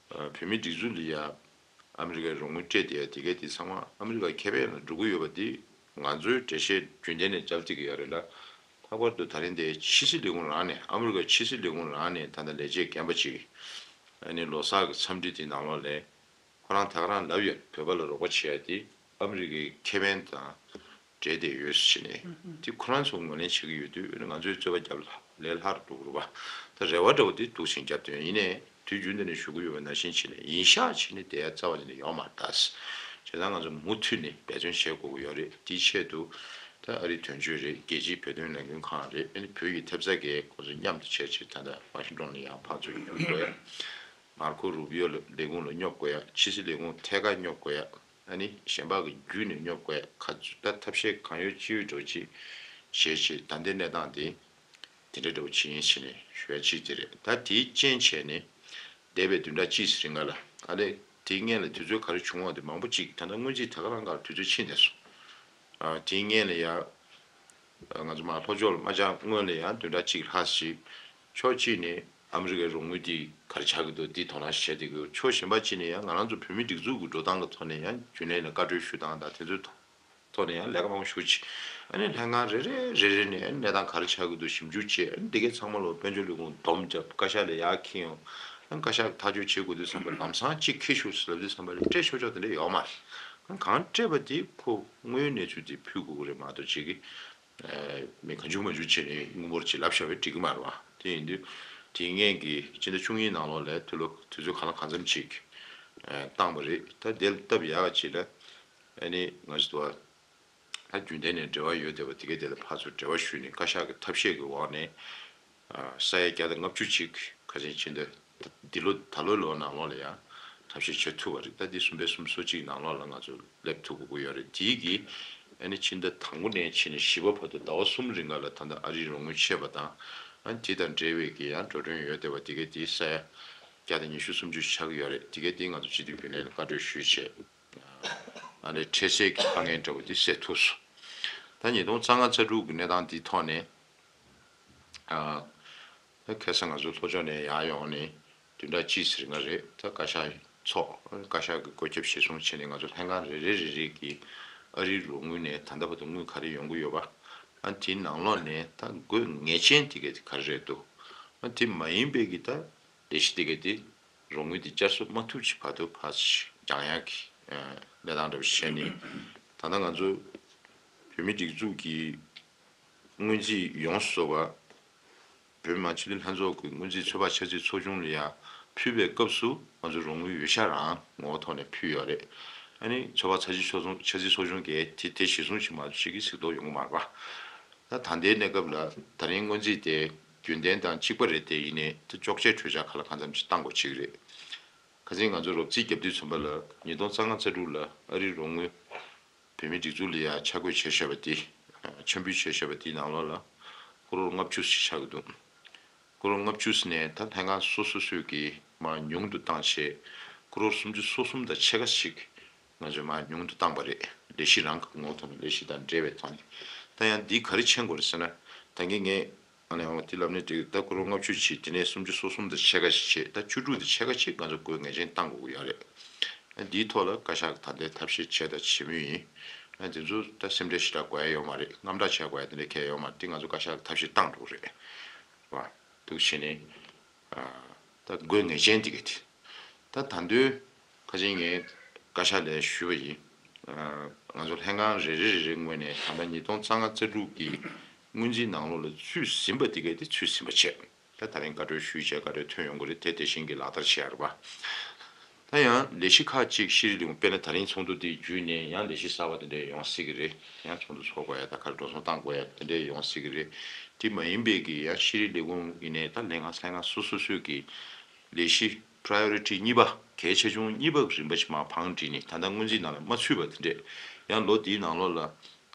བོད་མིའི་སྒྲིག་འཛུགས་ལ་ཡ་ཨ་མི་རི་ཀའི་རོགས་དངུལ་སྤྲད་དེ་ཡ་དེ་གའི་དེ་ཚང་མ་ཨ་མི་རི་ཀའི་ཁེ་ཕན་ལ་འགྲོ་གི་ཡོད་པ་དེ་ང་ཚོའི་འགྲེལ་བཤད་རྒྱུན་ལྡན་ནས་བརྒྱབ་བསྡད་ཀྱི་ཡོད་རེད་ལ། ལྷག་པར་དུ་ད་རིང་དེ་ཕྱི་སྲིད་ལས་ཁུངས་རང་ནས་ཨ་མི་རི་ཀའི་ཕྱི་སྲིད་ལས་ཁུངས་རང་ནས་ད་ལྟ་ལས་བྱེད་རྒན་པ་ཅིག་ཨ་ནི་ལོ་གསར་གྱི་འཚམས་འདྲི་དེ་ནང་ལོགས་ལ་ཁོ་རང་ད་ག་རང་ལབ་ཡོད། བོད་པ་ལ་རོགས་པ་བྱེད་ཡ་དེ་ཨ་མི་རི་ཀའི་ཁེ་ཕན་དང་འབྲེལ་བསྡད་ཡོད་ཟེར་ནས་དེ་ཁོ་རང་ཚོ་ངོས་ལེན་བྱེད་ཀྱི་ཡོད་དུས་ང་ཚོའི་རྩོད་པ་རྒྱབ་ལ་ལས་སླ་རུ་འགྲོ་གི་རེད་པ། ད་རེ་བ་འདྲ་བོ་དེ་འདུག་སེ་རྒྱབ་དོན་ཡིན་ནའི་དུས་རྒྱུན་དུ་ནས་ཞུ་གི་ཡོད་པ་ནང་བཞིན་བྱས་ནས་ཡིན་ཤག་བྱས་ནས་བསྡད་ཡ་རྩ་བ་ཉིད་ནས་ཡོད་མ་རེད། ད་བྱས་ཙང་ང་ཚོ་མུ་མཐུད་ནས་འབད་བརྩོན་བྱེད་དགོས་ཀྱི་ཡོད་རེད། དེའི་ཆེད་དུ་ད་ཨ་རིའི་དོན་གཅོད་རེད། རྒྱལ་སྤྱིའི་བོད་དོན་ལས་འགུལ་ཁང་རེད། ཨ་ནི་བོད་ཀྱི་ཐེབས་རྩ་འགའི་ཁོང་ཚོ་མཉམ་དུ་བྱས་བྱས་ད་ལྟ་ཝ་ཤིང་ཏོན་ལ་ཡང་ཕར་ཚུར་ཡོང་དགོས་ཡ། མར་ཁོ་རུ་བི་ཡོ་ལ་ལས་ཁུངས་ལ་སྙོབ་དགོས་ཡ། ཕྱི་སྲིད་ལས་ཁུངས་ཐད་ཀར་སྙོབ་དགོས་ཡ། ཨ་ནི་གཞན་པ་གི་བརྒྱུད་ནས་སྙོབ་དགོས་ཡ། ག་ཚོད་ད་ཐབས་ཤེས་གང་ཡོད་ཅི་ཡོད་འདྲ་བོ་ཅིག་བྱས་བྱས་ད་ལྟའི་གནས་སྟངས་དེ་དེ་འདྲ་འདྲ་བོ་ཅིག་ཡིན་ཟེར་ནས་ཞུ་ཡ་གཅིག་དེ་རེད། ད་དེའི་རྐྱེན་བྱས་ནས་འདས་པའི་བདུན་ཕྲག་གཅིག་ཙམ་རིང་ག་ལ་ཨ་ལས་དེའི་སྔོན་ལ་དུས་ཚོད་ག་རེ་བྱུང་བ་དེ་མང་པོ་ཅིག་ད་ལྟ་སྔོན་རྩིས་ད་ག་རང་ག་དུས་ཚོད་ཕྱིན་བསྡད་སོང་། ཨ་དེའི་སྔོན་ལ་ཡ། ང་ཚོ་མར་ལྷོ་ཕྱོགས་ལ་མ་བཅར་སྔོན་ལ་ཡང་བདུན་ཕྲག་གཅིག་ལྷག་ཞིག་ཕྱོགས་གཅིག་ནས་ཨ་མི་རི་ཀའི་རོགས་དངུལ་འདི་ག་རེ་ཆགས་ཀྱི་འདུག་འདི་དོ་སྣང་བྱས་བསྡད་ཀྱི་ཡོད། ཕྱོགས་གཞན་པ་གཅིག་ནས་ཡང་ང་རང་ཚོ་བོད་མིའི་སྒྲིག་འཛུགས་ཀྱི་འགྲོ་སྟངས་ཀྱི་ཐོག་ནས་ཡང་རྒྱུན་ལས་ལ་བཀའ་འཁྲོལ་ཞུ་སྟངས་དང་དེ་ཚོའི་ཐོག་ནས་ཡང་ལས་ཀ་མང་པོ་ཞུ་ཅིག་ཨ་ནི་ལྷན་ཁང་རེ་རེ་རེ་རེ་ནས་གནས་སྟངས་ག་རེ་ཆགས་ཀྱི་འདུག་ཞིབ་འཇུག་བྱས། ཨ་ནི་འདི་གའི་ཚང་མ་ལ་དཔལ་འབྱོར་ལས་ཁུངས་སྡོམ་བརྒྱབ། བཀའ་ཤག་ལ་ཡར་འཁྱེར་ཡོང་། ཨ་ནི་བཀའ་ཤག་ཐག་གཅོད་བྱེད་དགོས་དུས་ཙམ་པ་ལམ་སང་གཅིག་འཁྱེར་ཤོག་ཟེར་ལབ་དུས་ཙམ་པ་ལ་སྤྲད་ཆོག་ཆོག་དེ་འདྲ་ཡོད་མ་རེད། ཨ་ནི་གང་སྤྲད་པ་དེ་ཁོ་དངོས་ཡོད་གནས་ཚུལ་དེ་ཕུལ་དགོས་ཀྱི་རེད་མ་གཏོགས་ཅིག་གི་མི་གང་བྱུང་མ་བྱུང་བྱས་ནས་དངུལ་འབོར་ཅིག་ལབ་བཞག་པས་འགྲིག་གི་མ་རེད་བ། དེ་ཡིན་དུས་དེའི་སྔོན་གྱི་སྤྱི་ཟླ་བཅུ་གཉིས་ནང་ལོགས་ལ་དུས་ལོ་དུས་ཚོད་གང་ལ་གང་འཚམ་ཅིག་བཏང་བ་རེད། ད་དེ་ལ་སྟབས་ཡག་ཅིག་ལ་ཨ་ནི་ང་ཚོ་དུ་ ད་རྒྱུན་ལྡན་ནས་འབྲེལ་བ་ཡོད་བསྡད་པ་དེ་གའི་དེ་ལ་ཕར་ཚུར་འབྲེལ་བ་ཞུས་ནས་བཀའ་ཤག་གི་ཐབས་ཤེས་ཀྱི་འོག་ནས། ས་ཡ་བརྒྱ་དང་ལྔ་བཅུ་ཅིག་ཁ་ཆེན་ཕྱིན་ཏེ། འདི་ལོ་ད་ལོའི་ལོ་ནང་ལོགས་ལ་ཡང་ཐབས་ཤེས་བྱེད་ཐུབ་པ་རེད། ད་འདི་གསུམ་པའི་གསུམ་སོ་གཅིག་ནང་ལོགས་ལ་ང་ཚོ་སླེབས་ཐུབ་དགོས་ཀྱི་ཡོད་རེད། དེའི་གི་ཨ་ནི་ཕྱི་ཟླ་དང་པོ་ནས་ཕྱིན་ནས་བཞི་པ་བར་དུ་ཟླ་བ་གསུམ་རིང་ག་ལ་ད་ལྟ་ཨ་རིའི་རོགས་དངུལ་ཆད་པ་དང་། ཨ་ནི་དེ་དང་འབྲེལ་བའི་གི་ཡང་འགྲོ་གྲོན་ཡོད་བསྡད་པ་དེ་གའི་དེའི་ས་ཡ་བརྒྱ་དང་ཉི་ཤུ་སུམ་ཅུ་ཆགས་ཀྱི་ཡོད་རེད། དེ་གའི་དེ་ང་ཚོ་སྤྱི་འཐུས་རྒྱུན་ལས་ལ་བཀའ་འཁྲོལ་ཞུས་བྱས། ཨ་ནི་འཕྲལ་སེལ་གྱི་དཀའ་ངལ་འདྲ་བོ་དེ་སེལ་ཐུབ་སོང་། ད་ཉིས་སྟོང་རྩ་ལྔ་རྩ་དྲུག་གི་གནས་སྟངས་འདིའི་ཐོག་ནས། ཨ། ད་ཁ་སང་ང་ཚོ་ལྷོ་ཕྱོགས་ནས་ཡར་ཡོང་ནས་བདུན་ཕྲག་གཅིག་ཙམ་རིང་ལ་རེད། ད་བཀའ་ཤག་ཚོགས། བཀའ་ཤག་གི་བཀོད་ཁྱབ་གཞིར་བཟུང་བྱས་ནས་ང་ཚོ་ལྷན་ཁང་རེ་རེ་རེ་རེ་གིས་ཨ་རིའི་རོགས་དངུལ་ནས་ད་ལྟ་བར་དུ་དངུལ་ག་རེ་ཡོང་གི་ཡོད་པ། ཨ། དེའི་ནང་ལོགས་ནས་ད་དགོས་ངེས་ཅན་དེ་ག་དེ་ག་རེ་རེད་འདུག་ཨ། དེ་མ་ཡིན་པའི་གི་ད་ལས་གཞི་དེ་ག་དེ་རོགས་དངུལ་དེ་བསྐྱར་གསོ་མ་ཐུབ་ཅིག་བར་དུ་ཕར་ཞིག་འགྱངས་ཡག་གི་ཨ་གནས་སྟངས་འདྲ་བོ་ཞིག་བྱས་ནས། ད་ལྟ་ང་ཚོ་བོད་མིའི་སྒྲིག་འཛུགས་ཀྱི་སྔོན་རྩིས་ཡོངས་སུ་རྫོགས་པ་བོད་མི་མང་སྤྱི་འཐུས་ལྷན་ཚོགས་ཀྱི་སྔོན་རྩིས་ཚོད་དཔག་འཆར་རྩིས་ཚོགས་ཆུང་ལ་ཡང་ཕུལ་བའི་སྐབས་སུ་ང་ཚོ་རོགས་དངུལ་ཡོད་ཤག་རང་ངོ་བོ་ཐོག་ནས་ཕུལ་ཡོད་རེད། ཨ་ནི་ཚོད་དཔག་འཆར་རྩིས་ཚོགས་ཆུང་འཆར་རྩིས་ཚོགས་ཆུང་གིས་དེ་དེ་གཞིར་བཟུང་བྱས་མ་གཏོགས་ཅིག་གི་གཟིགས་རྟོག་ཡོང་གི་མ་རེད་པ། ད་ད་ལྟའི་གནས་སྐབས་ལ་ད་རིང་སྔོན་རྩིས་དེ་རྒྱུན་ལྡན་དང་གཅིག་པ་རེད། དེ་ཡིན་ནའི་ད་གཅོག་ཆའི་གྲོས་འཆར་ཁག་ལ་གང་འཚམ་ཅིག་བཏང་དགོས་ཅིག་རེད། ཁ་སང་ང་ཚོ་རོབ་རྩིས་བརྒྱབ་དུས་ཙམ་པ་ལ་ཉིས་སྟོང་རྩ་ལྔ་རྩ་དྲུག་ལ་ཨ་རིའི་རོགས་དངུལ་བོད་མིའི་སྒྲིག་འཛུགས་ལ་ཡ་ཆ་བགོས་བྱས་བཞག་པ་དེ། འཆར་འབུལ་བྱས་བཞག་པ་དེའི་ནང་ལོགས་ལ་ཀོ་རོར་ལྔ་བཅུ་ཞིག་ཆགས་ཀྱི་འདུག་ཀོ་རོར་ལྔ་བཅུ་ནས་ད་ལྷན་ཁང་སོ་སོ་སོས་ཀྱིས་མར་ཉུང་དུ་བཏང་བྱས། ཀོ་རོར་སུམ་ཅུ་སོ་གསུམ་དང་ཕྱེད་ཀ་ཞིག་ང་ཚོས་མར་ཉུང་དུ་བཏང་པ་རེད། ལས་གཞི་རང་གི་ངོ་བོ་ཐོག་ནས་ལས་གཞི་དང་འབྲེལ་བའི་ཐོག་ནས། ད་ཡང་འདི་ག་རེ་མཁྱེན་དགོས་རེད་ཟེར་ན། ད་གིན་ངས་ཨ་ནི་འོ་དེ་ལབ་ནས་འགྲིག་ད་ཀོ་རོར་ལྔ་བཅུ་བྱས། དེ་ནས་སུམ་ཅུ་སོ་གསུམ་དང་ཕྱེད་ཀ་ཞིག་བྱས། ད་བཅུ་དྲུག་དང་ཕྱེད་ཀ་ཅིག་ང་ཚོ་དགོས་ངེས་ཅན་བཏང་དགོས་ཀྱི་ཡོད་རེད། ཨ། འདིའི་ཐོག་ལ་བཀའ་ཤག་གིས་ད་ལྟའི་ཐབས་ཤེས་བྱས་དང་བྱེད་མུས་ཡིན། ཨ། དེ་ཚོ་ད་སེམས་ཁྲལ་ཞེ་དྲག་དགོས་ཡ་ཡོད་མ་རེད། དངངས་སྐྲག་བྱེད་དགོས་ཡ་དེ་འདྲ་གང་ཡང་ཡོད་མ་རེད། དེ་ང་ཚོ་བཀའ་ཤག་གིས་ཐབས་ཤེས་བཏང་འགྲོ་གི་རེད། བ། འདུག་བྱས་ནས། ཨ། ད་དགོས་ངེས་ཅན་དེ་ག་དེ། ད་ད་དུང་ཁ་ཆེན་ངས་བཀའ་ཤག་ལ་ཞུས་པ་ཡིན། ཨ། ང་ཚོ་ལྷན་ཁང་རེ་རེ་རེ་རེའི་ངོས་ནས་ད་ལྟ་ཉིས་སྟོང་རྩ་ལྔ་རྩ་དྲུག་གི་སྔོན་རྩིས་ནང་ལོགས་ལ་ཚུད་ཟིན་པ་དེ་ག་དེ་ཚུད་ཟིན་པ་བྱས། ད་ད་རིང་བཀའ་འཁྲོལ་ཞུས་བྱས་བཀའ་འཁྲོལ་ཐོན་ཡོང་གི་རེད། དེ་དེ་བཞིན་གྱི་ལག་བསྟར་བྱེད་ཡ་རེད་པ། ད་ཡང་ལས་གཞི་ཁག་ཅིག་ཤེས་རིག་ལས་ཁུངས། དཔེར་ན་ད་རིང་ཚོགས་འདུ་འདི་བརྒྱུད་ནས་ཡང་ལས་གཞི་གསར་པ་དེ་འདྲ་ཡོང་སྲིད་ཀྱི་རེད། ཡང་ཚོགས་འདུ་ཚོགས་དགོས་ཡ། ད་ག་རེ་འགྲོ་སོང་བཏང་དགོས་ཡ་དེ་འདྲ་ཡོང་སྲིད་ཀྱི་རེད། དེ་མ་ཡིན་པའི་གི་ཡང་ཤེས་རིག་ལས་ཁུངས་ཡིན་ནའི་ད་ལས་ཁང་ལྷན་ཁང་སོ་སོ་སོས་ཀྱི་ལས་གཞི་priority་གཉིས་པ། གལ་ཆེ་ཆུང་གཉིས་པ་རིམ་པ་བཞིན་མར་བང་བསྒྲིགས་ནས། ད་ལྟ་སྔོན་རྩིས་ནང་ལ་མ་ཚུད་པ་དེ་འདྲས་ཡང་ལོ་འདིའི་ནང་ལོགས་ལ་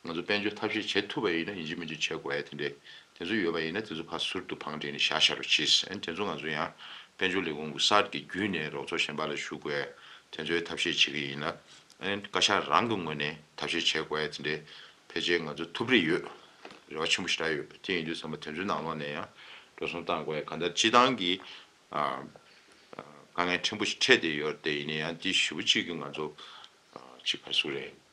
ང་ཚོ་དཔལ་འབྱོར་ཐབས་ཤེས་བྱེད་ཐུབ་པ་ཡིན་ན། ཡིན་གཅིག་མིན་གཅིག་བྱེད་དགོས་ཡ་དེ་འདྲས། དེ་ཚོ་ཡོད་པ་ཡིན་ན་དེ་ཚོ་ཕར་ཟུར་དུ་བང་བསྒྲིགས་ནས་བཞག་བཞག་རོགས་གྱིས། ཨ་ནི་དེ་ཚོ་ང་ཚོ་ཡང་དཔལ་འབྱོར་ལས་ཁུངས་ཀྱི་གསར་གྱི་བརྒྱུད་ནས་རོགས་ཚོགས་གཞན་པ་ལ་ཞུ་དགོས་ཡ་དེ་ཚོའི་ཐབས་ཤེས་བྱེད་ཀྱི་ཡིན་ལ། ཨ་ནི་བཀའ་ཤག་རང་གི་ངོས་ནས་ཐབས་ཤེས་བྱེད་དགོས་ཡ་དེ་འདྲས་ཕལ་ཆེར་ང་ཚོ་ཐུབ་རེ་ཡོད། རེ་བ་ཆེན་པོ་ཞེ་དྲག་ཡོད། དེ་ཡིན་དུས་ཙམ་པ་དེ་ཚོའི་ནང་ལོགས་ནས་ཡང་འགྲོ་སོང་བཏང་དགོས་ཡ། གང་ལྟར་སྤྱི་བཏང་གི་ཨ། ཨ། དཀའ་ངལ་ཕྲན་བུ་ཞིག་འཕྲད་བསྡད་ཡོད་དེ། ཡིན་ན་ཡང་དེ་ཞེ་པོ་ཅིག་གི་ང་ཚོ་ཨ་ཅིག་ག་རེ་ཟེར་དགོས་རེད།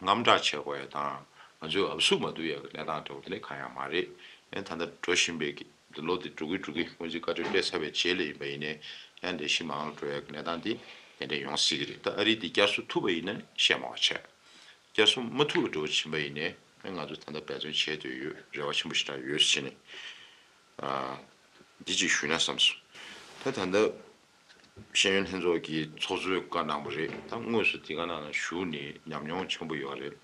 དངངས་སྐྲག་བྱེད་དགོས་ཡ་དང་ང་ཚོའི་ཨབ་སུ་མ་ཐུག་ཡ་གི་གནས་སྟངས་འདྲ་བོ་དེ་འདྲ་གང་ཡང་མ་རེད། ཨེ། ད་ལྟ་འགྲོ་བཞིན་པའི་གི་འདི་ལོ་འདི་འགྲོ་གི་འགྲོ་གི་སྔོན་རྩིས་བཀའ་འཁྲོལ་སྤྲད་ཚར་བའི་རྗེས་ལ་ཡིན་པ་ཡིན་ནའི་ཡང་ལས་གཞི་མང་རུ་འགྲོ་ཡ་གི་གནས་སྟངས་འདི་དེ་འདྲ་ཡོང་སྲིད་ཀྱི་རེད། ད་ཨ་རི་འདི་བསྐྱར་གསོ་ཐུབ་པ་ཡིན་ན་བཤད་མ་བ་བྱས། བསྐྱར་གསོ་མ་ཐུབ་པ་འདྲ་བོ་ཕྱིན་པ་ཡིན་ནའི་ང་ཚོ་ད་ལྟ་འབད་བརྩོན་བྱས་བསྡད་ཡོད། རེ་བ་ཆེན་པོ་ཞེ་དྲག་ཡོད་ཟེར་ནས། ཨ། འདི་གཅིག་ཞུས་ན་བསམ་སོང་། ད་ད་ལྟ་ཤེས་ཡོན་ལྷན་ཚོགས་ཀྱི་ཚོགས་གཙོས་བཀའ་གནང་བ་རེད། ད་དངོས་སུ་འདི་ག་ནང་ལ་བཞུགས་ནས་ཉམས་མྱོང་ཆེན་པོ་ཡོད་རེད།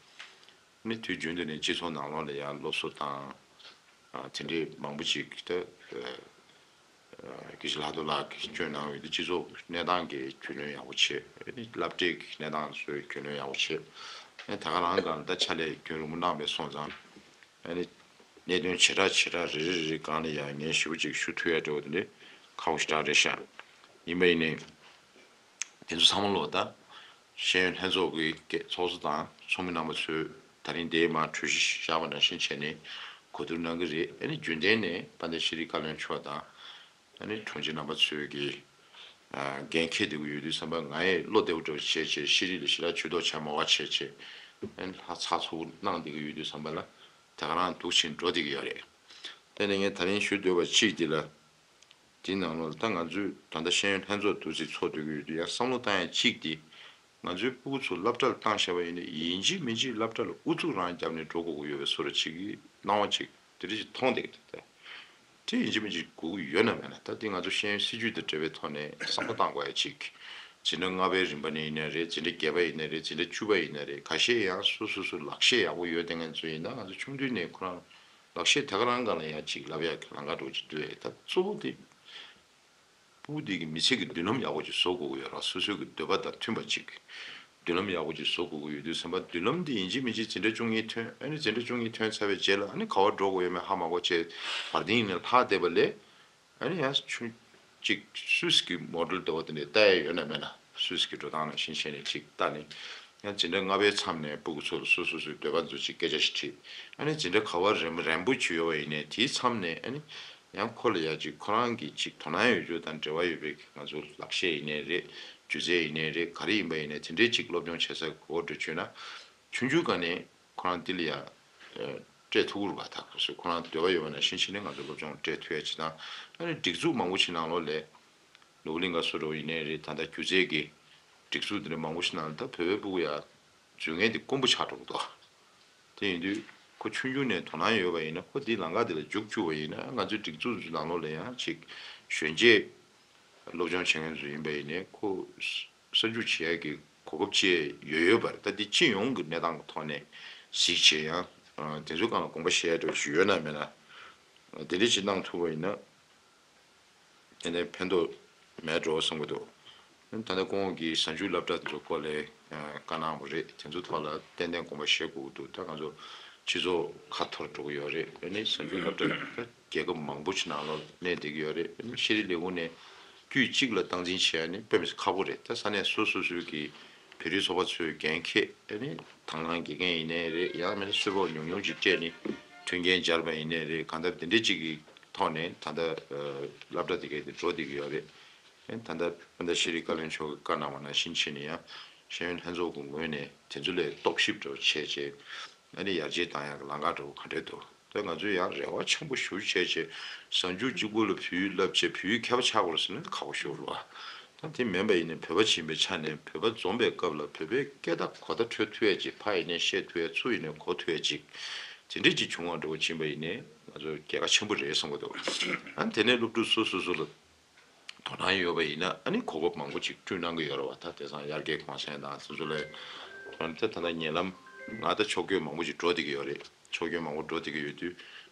ནི་དུས་རྒྱུན་དུ་ནས་སྤྱི་ཚོགས་ནང་ལོགས་ལ་ཡང་སློབ་གསོ་དང་། ཨ། དེ་འདྲའི་མང་པོ་ཅིག་ད། ཨ། དགེ་བཤེས་ལྷག་རྡོར་ལགས་ཀྱིས་བསྐྱོན་གནང་ཡོད་དུས་སྤྱི་ཚོགས་གནས་སྟངས་ཀྱི་རྒྱུས་ལོན་ཡག་པོ་བྱས། ཨ་ནི་སློབ་གྲྭའི་གནས་སྟངས་ཚོའི་རྒྱུས་ལོན་ཡག་པོ་བྱས། ཨ་ནི་ད་ག་རང་སྒང་ད་ཕྱག་ལས་རྒྱུན་རིང་པོ་གནང་བའི་སོང་ཙང་། ཨ་ནི་གནད་དོན་བྱེ་བྲག་བྱེ་བྲག་རེ་རེ་རེ་རེ་སྒང་ལ་ཡང་ངས་ཞེ་པོ་ཅིག་ཞུ་ཐུབ་ཡ་འདྲ་བོ་དེ་འདྲ་ཁག་པོ་ཞེ་དྲག་རེད་ཤག་ཡིན་པ་ཡིན་ནའི། དེ་ཚོ་ཚང་མ་ལོ་ད་ཤེས་ཡོན་ལྷན་ཚོགས་ཀྱི་ཚོགས་གཙོ་དང་ཚོགས་མི་རྣམ་པ་ཚོས་ད་རིང་དེའི་མར་གྲོས་གཞི་བཞག་པ་ནང་བཞིན་བྱས་ནས་གོ་བསྡུར་གནང་གི་རེད། ཨ་ནི་རྒྱུན་ལྡན་ནས་དཔལ་ལྡན་ཤེས་རིག་བཀའ་བློན་མཆོག་དང་། ཨ་ནི་དྲུང་ཆེ་རྣམ་པ་ཚོས་ཀྱི་ཨ་འགན་འཁྱེར་བསྡད་ཀྱི་ཡོད་དུས་ཙམ་པ། ང་ཡི་བློ་བདེ་པོ་འདྲ་བོ་བྱས་བྱས་ཤེས་རིག་ལ་ཞེ་དྲག་ཇུས་གཏོགས་བྱ་མ་དགོས་བྱས་བྱས། ཨ་ནི་ལྷག་ཚགས་ཚུད་པོ་གནང་བསྡད་ཀྱི་ཡོད་དུས་ཙམ་པ་ལ་དེ་ག་རང་འདུག་ཕྱིན་འགྲོ་བསྡད་ཀྱི་ཡོད་རེད། དེ་ནས་ངས་ད་རིང་ཞུ་འདོད་པ་གཅིག་འདི་ལ། དེའི་ནང་ལོགས་ད་ང་ཚོས་ད་ལྟ་ཤེས་ཡོན་ལྷན་ཚོགས་འདུག་སེ་ཚོགས་སྡོད་ཀྱི་ཡོད་དུས་ཡང་བསམ་བློ་བཏང་ཡ་གཅིག་འདི། ང་ཚོའི་སྤུ་གུ་ཚོ་སློབ་གྲྭ་ལ་བཏང་བཞག་པ་ཡིན་ན་ཡིན་གཅིག་མིན་གཅིག་སློབ་གྲྭ་ལ་ཨུ་ཚུགས་རང་བརྒྱབ་ནས་འགྲོ་དགོས་ཀྱི་ཡོད་པའི་བཟོ་འདྲ་ཅིག་གི་སྣང་བ་ཅིག་དེ་འདྲ་ཅིག་མཐོང་བསྡད་ཀྱི་འདུག་སྟེ། དེ་ཡིན་གཅིག་མིན་གཅིག་དགོས་ཀྱི་ཡོད་ན་མེད་ན། ད་དེ་ང་ཚོ་ཤེས་ཡོན་སྲིད་ཇུས་དང་འབྲེལ་བའི་ཐོག་ནས་བསམ་བློ་བཏང་དགོས་ཡ་ཅིག་ འཛིན་གྲྭ་ལྔ་པའི་རིམ་པ་ནས་ཡིན་ན་རེད། འཛིན་གྲྭ་བརྒྱད་པ་ཡིན་ན་རེད། འཛིན་གྲྭ་བཅུ་པ་ཡིན་ན་རེད། ཁ་ཤས་ཡང་སོ་སོ་སོ་ལག་ཤེས་ཡག་པོ་ཡོད་བསྡད་མཁན་ཚོ་ཡིན་ན། ང་ཚོ་ཆུང་དུས་ནས་ཁོ་རང་ལག་ཤེས་དེ་ག་རང་སྒང་ལ་ཡང་ཅིག་བསླབ་ཡག་གི་ལམ་ཁ་འདྲ་བོ་ཅིག་འདུག་ཨེ། ད་གཙོ་བོ་དེ་སྤུ་གུ་དེ་གི་མི་ཚེ་གི་མདུན་ལམ་ཡག་པོ་ཅིག་བཟོ་དགོས་ཀྱི་ཡོད་རེད། སོ་སོའི་གི་འདོད་པ་དང་མཐུན་པ་ཅིག་མདུན་ལམ་ཡག་པོ་ཅིག་བཟོ་དགོས་ཀྱི་ཡོད་དུས་ཙམ་པ། མདུན་ལམ་དེ་ཡིན་གཅིག་མིན་གཅིག་འཛིན་གྲྭ་བཅུ་གཉིས་ཐོན། ཨ་ནི་འཛིན་གྲྭ་བཅུ་གཉིས་ཐོན་ཚར་བའི་རྗེས་ལ་ཨ་ནི་ག་པར་འགྲོ་དགོས་ཡོད་མེད་ཧ་མ་གོ་བྱས་བར་དིང་ནས་ལྷག་བསྡད་པ་ལས། ཨ་ནི་ཡང་ཆུང་ཅིག་སུད་སི་གི་མོ་ཌེལ་འདྲ་བོ་དེ་འདྲ་ལྟ་ཡ་ཡོད་ན་མེད་ན། སུད་སི་གི་འགྲོ་སྟངས་ནང་བཞིན་བྱས་ནས་ཅིག་ལྟ་ནས། ཡང་འཛིན་གྲྭ་ལྔ་པའི་མཚམས་ནས་སྤུ་གུ་ཚོ་ལ་སོ་སོ་སོའི་འདོད་པ་ཚོ་ཅིག་སྐད་ཆ་ཞིག་དྲིས། ཨ་ནི་འཛིན་གྲྭ་ག་པར་རན་རན་པོ་ཅིག་ཡོད་པ་ཡིན་ནའི་དེའི་མཚམས་ནས། ཨ་ནི་ཡང་ཁོ་ལ་ཡ་ཅིག་ཁོ་རང་གི་ཅིག་དོ་སྣང་ཡོད་རྒྱུ་དང་འབྲེལ་བ་ཡོད་པའི་ང་ཚོ་ལག་ཤེས་ཡིན་ནའི་རེད། སྒྱུ་རྩལ་ཡིན་ནའི་རེད། ག་རེ་ཡིན་པ་ཡིན་ནའི་དེ་འདྲའི་ཅིག་སློབ་སྦྱོང་བྱེད་ས་གོ་འགྲོ་བྱུང་ན། ཆུང་ཆུང་སྒང་ནས་ཁོ་རང་དེ་ལ་ཡ་སྤྲད་ཐུབ་ཀྱི་རེད་པ། ད་ཁོ་ཚོས་ཁོ་རང་འདོད་པ་ཡོད་པ་ནང་བཞིན་བྱས་ནས་ང་ཚོ་སློབ་སྦྱོང་སྤྲད་ཐུབ་ཡ་ཅིག་དང་། ཨ་ནི་སྒྲིག་འཛུགས་མང་པོ་ཞིག་ནང་ལོགས་ལ། ནོར་བུ་གླིང་ག་སོ་འདྲ་བོ་ཡིན་ནའི་རེད། ད་ལྟ་སྒྱུ་རྩལ་གྱི་སྒྲིག་འཛུགས་དེ་འདྲ་མང་པོ་ཞིག་ནང་ལ་ད་བོད་པའི་སྤུ་གུ་ཡ་འཛུལ་མཁན་དེ་དཀོན་པོ་ཆགས་འགྲོ་གི་འདུག་དེ་ཡིན་དུས་ཁོ་ཆུང་ཆུང་ནས་དོ་སྣང་ཡོད་པ་ཡིན་ན། ཁོ་འདིའི་ལམ་ཁ་འདི་ལ་འཇུག་བཅུག་པ་ཡིན་ན། ང་ཚོའི་སྒྲིག་འཛུགས་ཚོའི་ནང་ལོགས་ལ་ཡང་ཅིག་གཞོན་སྐྱེས་སློབ་སྦྱོང་བྱེད་མཁན་ཚོ་ཡིན་པ་ཡིན་ནའི་ཁོ་གསར་འཇུག་བྱེད་ཡ་གི་གོ་སྐབས་ཅིག་ཡོད་ཡོད་པ་རེད། ད་འདི་སྤྱི་ཡོངས་ཀྱི་གནས་སྟངས་ཀྱི་ཐོག་ནས་གཟིགས་བྱས། ཡང་དེ་ཚོའི་སྒང་ལ་དགོངས་པ་བཞེས་ཡ་འདྲ་བོ་ཞིག་ཡོད་ན་མེད་ན། དེ་འདྲ་ཞིག་གནང་ཐུབ་པ་ཡིན་ན། དེ་ནས་ཕན་ཐོགས་མེད་འགྲོ་བསམ་གྱི་འདུག་ད་ལྟ་ཁོང་གིས་གཟའ་མཇུག་སློབ་གྲྭ་ཚོ་སྐོར་ལ་བཀའ་གནང་བ་རེད། དེ་ཚོ་ཐོག་ལ་ཏན་ཏན་དགོངས་པ་བཞེས་དགོས་ཀྱི་འདུག་ད་ང་ཚོ་སྤྱི་ཚོགས་ཁ་འཐོར་འགྲོ་གི་ཡོད་རེད། ཨ་ནི་གཟའ་མཇུག་སློབ་གྲྭ་ད་རྒྱལ་ཁབ་མང་པོ་ཞིག་ནང་ལོགས་གནས་བསྡད་ཀྱི་ཡོད་རེད། ཨ་ནི་ཤེས་རིག་ལས་ཁུངས་ནས་དཀྱུས་གཅིག་ལ་སྟངས་འཛིན་བྱེད་ཡ་ནི་དཔེ་མི་སྲིད་ཁག་པོ་རེད། ད་ས་གནས་སོ་སོ་སོའི་གི་བོད་རིགས་ཚོགས་པ་ཚོའི་འགན་འཁྱེར། ཨ་ནི་དང་བླངས་དགེ་རྒན་ཡིན་ནའི་རེད། ཡང་མིན་ན་གསོལ་ཕོགས་ཉུང་ཉུང་ཅིག་སྤྲད་ནས་མཐུན་རྐྱེན་སྦྱར་བ་ཡིན་ནའི་རེད། གང་ལྟར་དེ་འདྲ་ཅིག་གི་ཐོག་ནས་ད་ལྟ་སློབ་གྲྭ་དེ་གའི་དེ་འགྲོ་བསྡད་ཀྱི་ཡོད་རེད། ད་ལྟ་སྤུན་ཟླ་ཤེས་རིག་བཀའ་བློན་མཆོག་གིས་བཀའ་གནང་བ་ནང་བཞིན་བྱས་ནས། ཡང་ཤེས་ཡོན་ལྷན་ཚོགས་ཀྱི་ངོས་ནས་དེ་ཚོ་ལ་རྟོག་ཞིབ་འདྲ་བོ་བྱས་བྱས། ཨ་ནི་ཡར་རྒྱས་བཏང་ཡག་གི་ལམ་ཁ་འདྲ་བོ་ག་འདྲས་འདུག་ད་ང་ཚོས་ཡང་རེ་བ་ཆེན་པོ་ཞེ་པོ་བྱས་བྱས། གཟའ་མཇུག་གཅིག་པོ་ལ་བོད་ཡིག་བསླབ་བྱས་བོད་ཡིག་མཁས་པ་ཆགས་དགོས་ཟེར་ན་ཁག་པོ་ཞེ་པོ་རེད་པ། ད་དེ་མིན་པ་ཡིན་ནའི་བོད་པ་ཡིན་པའི་ཆ་ནས་བོད་པ་འཛོམས་པའི་སྐབས་ལ་བོད་པའི་སྐད་བརྡ་གོ་བརྡ་འཕྲོད་ཐུབ་ཡ་ཅིག་ཕ་ཡིན་ནའི་བཤད་ཐུབ་ཡ། ཚུར་ཡིན་ནའི་གོ་ཐུབ་ཡ་ཅིག་དེ་འདྲས་ཅིག་བྱུང་བ་འདྲ་བོ་ཡིན་པ་ཡིན་ནའི་ང་ཚོ་རྒྱལ་ཁ་ཆེན་པོ་རེད་བསམ་གྱི་འདུག་ཨ་ནི་དེ་ནས་སློབ་ཕྲུག་སོ་སོ་སོ་ལ་དོ་སྣང་ཡོད་པ་ཡིན་ན། ཨ་ནི་གོ་སྐབས་མང་པོ་ཅིག་བསྐྲུན་གནང་གི་ཡོད་རེད་པ། ད་དེང་སང་ཡར་རྒྱས་གོང་སེང་དང་སོ་སོ་ལ་ད་ད་ལྟ་ཉེ་ལམ་ང་ད་ཕྱོགས་བསྐྱོད་མང་པོ་ཅིག་འགྲོ་བསྡད་ཀྱི་ཡོད་རེད། ཕྱོགས་བསྐྱོད་མང་པོ་འགྲོ་བསྡད་ཀྱི་ཡོད་དུས།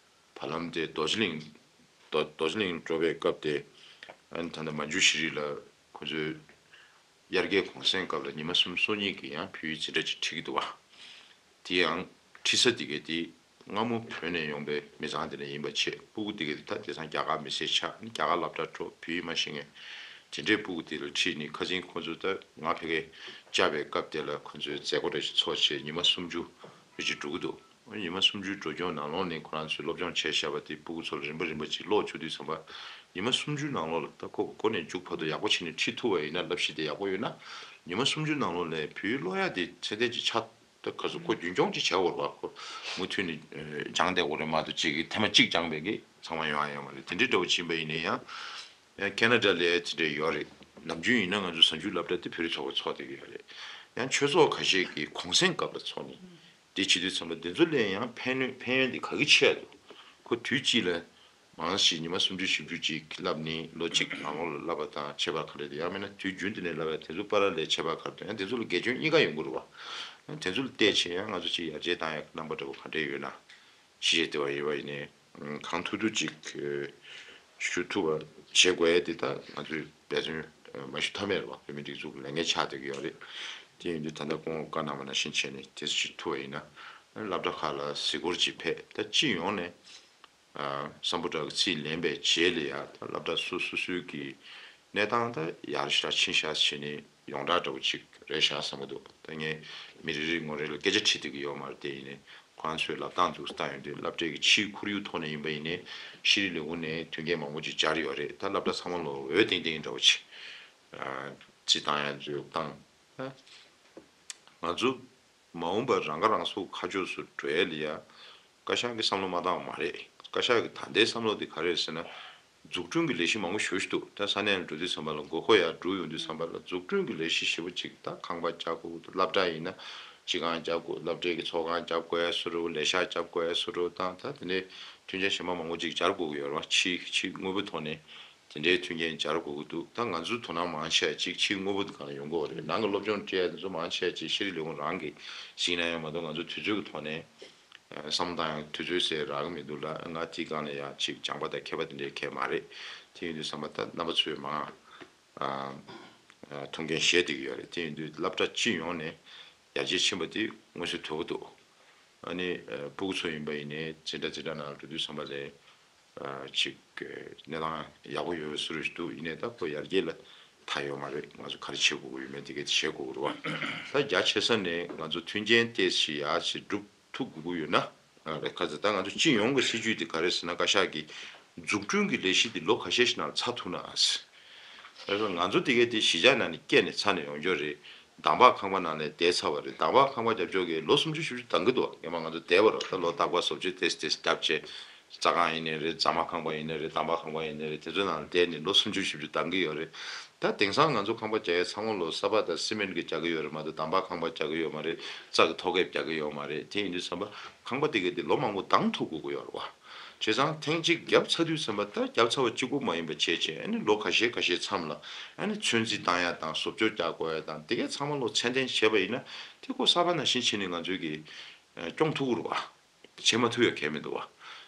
བར་ལམ་དེ་རྡོ་རྗེ་གླིང་རྡོ་རྡོ་རྗེ་གླིང་འགྲོ་བའི་སྐབས་དེ། ཨ་ནི་ད་ལྟ་མ་འཇུ་ཤྲི་རི་ལ་ཁོ་ཚོའི་དབྱར་ཁའི་གུང་སེང་སྐབས་ལ་ཉི་མ་གསུམ་སོ་གཉིས་ཀྱི་ཡང་བོད་ཡིག་འཛིན་གྲྭ་ཅིག་ཁྲིད་ཀྱི་འདུག་པ། དེ་ཡང་ཁྲིད་ས་དེ་ག་དེ་སྔ་མོ་བོད་ནས་ཡོང་པའི་མི་ཚང་དེ་འདྲ་ཡིན་པ་བྱས། སྤུ་གུ་དེ་ག་དེ་ད་དེང་སང་རྒྱ་གར་མི་སེར་ཆགས། རྒྱ་གར་སློབ་གྲྭ་འགྲོ། བོད་ཡིག་མ་ཤེས་མཁན་དེ་འདྲའི་སྤུ་གུ་དེ་ལ་ཁྲིད་ནས། ཁ་སང་ཁོ་ཚོ་ད་ང་ཕ་གིར་བཅར་བའི་སྐབས་དེ་ལ་ཁོ་ཚོའི་མཛད་སྒོ་འདྲ་ཞིག་ཚོགས་བྱས་ཉི་མ་སུམ་ཅུ་རེ་ཅིག་འགྲོ་གི་འདུག་ཉི་མ་སུམ་ཅུའི་འགྲོ་སྐྱོད་ནང་ལོགས་ནས་ཁོ་རང་ཚོས་སློབ་སྦྱོང་བྱས་བཞག་པ་དེ་སྤུ་གུ་ཚོ་ལ་རིམ་པ་རིམ་པ་ཅིག་ཀློག་བཅུག་དུས་ཙམ་པ། ཉི་མ་སུམ་ཅུའི་ནང་ལོགས་ལ་ད་ཁོ་འགོ་ནས་མཇུག་བར་དུ་ཡག་པོ་བྱས་ནས་ཁྲིད་ཐུབ་པ་ཡིན་ན། བསླབ་གཞི་དེ་ཡག་པོ་ཡོད་ན། ཉི་མ་སུམ་ཅུའི་ནང་ལོགས་ལ་བོད་ཡིག་ཀློག་ཡ་དེ་ཚད་ལྡན་ཅིག་ཆགས། ད་ག་ཚོད་ཁོ་རྒྱུན་སྐྱོང་ཅིག་བྱས་ཡོད་རེད་པ། ཁོ་མུ་མཐུད་ནས་སྦྱངས་བསྡད་དགོས་རེད་མ་གཏོགས། གཅིག་གིས་ཐེངས་མ་གཅིག་སྦྱངས་པའི་གི་ཚང་མ་ཡོང་ཡ་ཡོད་མ་རེད། དེ་འདྲའི་འདྲ་བོ་ཕྱིན་པ་ཡིན་ན་ཡང་། ཡང་ཁེ་ན་ཌ་ལ་དེ་འདྲ་ཡོད་རེད། ནམ་རྒྱུན་ཡིན་ན་ང་ཚོ་གཟའ་མཇུག་སློབ་གྲྭ་དེ་བོད་རིགས་ཚོགས་པ་ཚོགས་བསྡད་ཀྱི་ཡོད་རེད། ཡང་ཆོས་ཚོགས་ཁ་ཤས་ཀྱིས་གུང་སེང་སྐབས་ལ་ཚོགས་ནས་དེ་བྱེད་དུས་ཙམ་པ། དེ་ཚོ་ལ་ཡང་ཕན་ནུས་ཕན་ཡོན་དེ་ག་གི་ཆེ་འདུག་ཁོ་དུས་གཅིག་ལ་མང་ཞིག་ཉི་མ་སུམ་ཅུ་བཞི་བཅུ་ཅིག་བསླབ་ནས་ལོ་གཅིག་ནང་ལོགས་ལ་བསླབ་པ་དང་ཁྱད་པར་ག་རེ་འདུག་ཡང་མིན་ན་དུས་རྒྱུན་དུ་ནས་བསླབ་པ་དེ་ཚོ་བར་ལ་ཁྱད་པར་ག་རེ་འདུག་ཡང་དེ་ཚོ་ལ་དགེ་སྐྱོན་གཉིས་ཀ་ཡོང་གི་རེད་པ། ཡང་དེ་ཚོ་ལ་བལྟས་བྱས་ཡང་ང་ཚོ་ཅིག་ཡར་རྒྱས་བཏང་ཡག་གི་རྣམ་པ་འདྲ་བོ་ག་འདྲས་ཡོད་ན། ཞིག་བྱས་བསྡད་པ་ཡིན་པ་ཡིན་ནའི། གང་ཐུབ་ཐུབ་ཅིག་ཞུ་ཐུབ་པ་བྱེད་དགོས་ཡ་དེ་ད་ང་ཚོས་འབད་བརྩོན་མ་ཞུ་ཐབས་མེད་རེད་པ། བོད་མིའི་སྒྲིག་འཛུགས་ཀྱི་ལས་འགན་ཆགས་བསྡད་ཀྱི་ཡོད་རེད། དེ་ཡིན་དུས་ད་ལྟ་ཁོང་བཀའ་གནང་བ་ནང་བཞིན་བྱས་ནས་དེ་ཚོ་ཞིག་ཐུབ་པ་ཡིན་ན། སློབ་གྲྭ་ཁག་ལ་གཟིགས་སྐོར་ཅིག་ཕེབས། ད་སྤྱི་ཡོངས་ནས་སམ་བྷོ་ཊ་གི་ཚིག་ལེན་པའི་རྗེས་ལ་ཡ། ད་སློབ་གྲྭ་སོ་སོ་སོའི་གི་གནས་སྟངས་ད་ཡར་ཤར་ཕྱིན་ཤག་བྱས་ནས་ཡོངས་གྲགས་འདྲ་བོ་ཅིག་རེད་ཤག་བསམ་གྱི་འདུག་ད་ངས་མི་རེ་རེ་ངོ་རེ་ལ་སྐད་ཆ་དྲིས་བསྡད་ཀྱི་ཡོད་མ་རེད། དེ་ཡིན་ནའི་ཁོང་ཚོའི་ལབ་སྟངས་འདུག་སེ་ལྟ་ཡོང་དུས། སློབ་གྲྭའི་གི་ཕྱིའི་ཁོར་ཡུག་ཐོག་ནས་ཡིན་པ་ཡིན་ནའི་ཤེས་རིག་ལས་ཁུངས་ནས་མཐུན་རྐྱེན་མང་པོ་ཅིག་སྦྱར་ཡོད་རེད། ད་སློབ་གྲྭ་ཚང་མ་ལོ་འོས་ཐེངས་ཐེངས་འདྲ་བོ་ཅིག་རྩིས་བཏང་ཡ་ཚོ་བཏང་། ད་ང་ཚོ་མ་འོངས་པར་རང་ཁ་རང་གསོ་ཁ་ཕྱོགས་སུ་འགྲོ་ཡ་ལ་ཡ། བཀའ་ཤག་གིས་བསམ་བློ་མ་བཏང་བ་མ་རེད། བཀའ་ཤག་གི་ད་ལྟའི་བསམ་བློ་དེ་ག་རེ་རེད་ཟེར་ན། འཛུགས་སྐྲུན་གྱི་ལས་གཞི་མང་པོ་ཞེ་པོ་ཞིག་འདུག་ད་ས་གནས་ལ་འགྲོ་དུས་ཙམ་པ་ལ། དགོས་མཁོ་ཡར་འགྲོ་ཡོང་དུས་ཙམ་པ་ལ། འཛུགས་སྐྲུན་གྱི་ལས་གཞི་ཞེ་པོ་ཅིག་ད་ཁང་པ་རྒྱག་དགོས། སློབ་གྲྭ་ཡིན་ན་སྤྱི་ཁང་རྒྱག་དགོས། སློབ་གྲྭའི་གི་ཚོགས་ཁང་རྒྱག་དགོས་ཡ་བཟོ་འདྲ། ལས་ཤག་རྒྱག་དགོས་ཡ་བཟོ་འདྲ་དང་། ད་དེ་ནས་མཐུན་རྐྱེན་གཞན་པ་མང་པོ་ཅིག་སྦྱར་དགོས་ཀྱི་ཡོད་རེད་པ། ཕྱིའི་ཕྱིའི་དངོས་པོའི་ཐོག་ནས། དེ་འདྲའི་མཐུན་རྐྱེན་སྦྱར་དགོས་ཀྱི་འདུག་ད་ང་ཚོའི་དོ་སྣང་མང་ཆེ་བ་ཅིག་ཕྱིའི་དངོས་པོ་དེ་གང་ལ་ཡོང་གི་ཡོད་རེད། ནང་གི་སློབ་སྦྱོང་སྤྲད་ཡ་དེ་ཚོ་མང་ཆེ་བ་ཅིག་ཤེས་རིག་ལས་ཁུངས་རང་གིས་བྱེད་ཀྱི་ན་ཡང་མ་གཏོགས། ང་ཚོ་དུས་ཚོད་ཀྱི་ཐོག་ནས་བསམ་བློ་བཏང་ཡང་དུས་ཚོད་ཟེར་རག་གི་མི་འདུག་ལ། ང་དེའི་སྒང་ལ་ཡང་ཅིག་སྦྱངས་པ་དང་མཁས་པ་དེ་འདྲའི་གང་ཡང་མ་རེད། དེ་ཡིན་དུས་ཙམ་པ་ད་རྣམ་པ་ཚོས་མང་ཨ་ཨ་མཐོང་རྐྱེན་བཞེས་བསྡད་ཀྱི་ཡོད་རེད། དེ་ཡིན་དུས་སློབ་གྲྭ་སྤྱི་ཡོངས་ནས་ཡར་རྒྱས་ཕྱིན་པ་དེ་མངོན་གསལ་དོད་པོ་འདུག་ཨ་ནི་ཨ་སྤུ་གུ་ཚོ་ཡིན་པ་ཡིན་ནའི་འཛིན་གྲྭ་འཛིན་གྲྭ་ནང་ལ་འགྲོ་དུས་ཙམ་པ་ལ་ཨ་ཅིག་གནས་སྟངས་ཡག་པོ་ཡོད་པའི་བཟོ་འདྲ་ཞིག་འདུག་ཡིན་ནའི་ད་ཁོ་ཡར་རྒྱས་ལ་མཐའ་ཡོད་མ་རེད། ང་ཚོ་ག་རེ་བྱེད་དགོས་ཀྱི་ཡོད་མེད་དེ་གས་དེ་བྱེད་དགོས་ཀྱི་རེད་བ། ད་རྒྱ་ཆེ་ས་ནས་ང་ཚོ་མཐུན་རྐྱེན་ཏོག་ཙམ་ཡར་ཞིག་སྒྲུབ་ཐུབ་དགོས་ཀྱི་ཡོད་ན། ཨ་རེད། ཁ་ཚ་ད་ང་ཚོ་སྤྱི་ཡོངས་ཀྱི་སྲིད་ཇུས་དེ་ག་རེ་ཟེར་ན། བཀའ་ཤག་གི་འཛུགས་སྐྲུན་གྱི་ལས་གཞི་དེ་ལོ་ཁ་ཤས་ཤིག་ནང་ཚར་ཐུབ་ན་ཨ་ཟེར། ཨ་ང་ཚོ་དེ་གས་དེ་གཞིས་ཆགས་ནང་ནས་སྐྱེས་ནས་ཚར་ནས་ཡོང་རྒྱུ་རེད། འདམ་བག་ཁང་པ་ནང་ནས་བསྡད་ཚར་བ་རེད། འདམ་བག་ཁང་པ་རྒྱབ་ཕྱོགས་ཀྱི་ལོ་སུམ་ཅུ་བཞི་བཅུ་འདང་གི་འདུག་སྔོན་མ་ང་ཚོ་བསྡད་པ་རེད། ད་ལོ་རྟག་པར་བཟོ་བཅོས་ཏོག་ཙམ་ཏོག་ཙམ་བརྒྱབ་བྱས། རྩྭ་ཁང་ཡིན་ནའི་རེད། རྫ་མ་ཁང་པ་ཡིན་ནའི་རེད། འདམ་བག་ཁང་པ་ཡིན་ནའི་རེད། དེ་ཚོའི་ནང་ལ་བསྡད་ནས་ལོ་སུམ་ཅུ་བཞི་བཅུ་འདང་གི་ཡོད་རེད། ད་དེང་སང་ང་ཚོ་ཁང་པ་རྒྱག་ཡས་ཚང་མ་ལོ་ས་ཕག་དང་སི་མེན་གྱི་རྒྱག་གི་ཡོད་རེད་མ་གཏོགས། འདམ་བག་ཁང་པ་རྒྱག་གི་ཡོད་མ་རེད། རྩྭ་གི་ཐོག་ཁེབས་རྒྱག་གི་ཡོད་མ་རེད། དེ་ཡིན་དུས་ཙམ་པ་ཁང་པ་དེ་གས་དེ་ལོ་མང་པོ་འདང་ཐུབ་དགོས་ཀྱི་ཡོད་རེད་བ། བྱས་ཙང་ཐེངས་གཅིག་བརྒྱབ་ཚར་དུས་ཙམ་པ། ད་བརྒྱབ་ཚར་བ་གཅིག་པོ་མ་ཡིན་པ་བྱས་བྱས། ཨ་ནི་ལོ་ཁ་ཤས་ཁ་ཤས་མཚམས་ལ་ཨ་ནི་ཚོད་འཛིན་བཏང་ཡ་དང་བཟོ་བཅོས་རྒྱག་དགོས་ཡ་དང་དེ་གས་ཚང་མ་ལོ་ཚད་ལྡན་བྱས་པ་ཡིན་ན། དེ་ཁོ་གསར་པ་ནང་བཞིན་བྱས་ནས་ང་ཚོས་ཀྱིས་སྐྱོང་ཐུབ་ཀྱི་རེད་བ། བྱེད་མ་ཐུབ་ཡ་གང་ཡང་མི་འདུག་བ།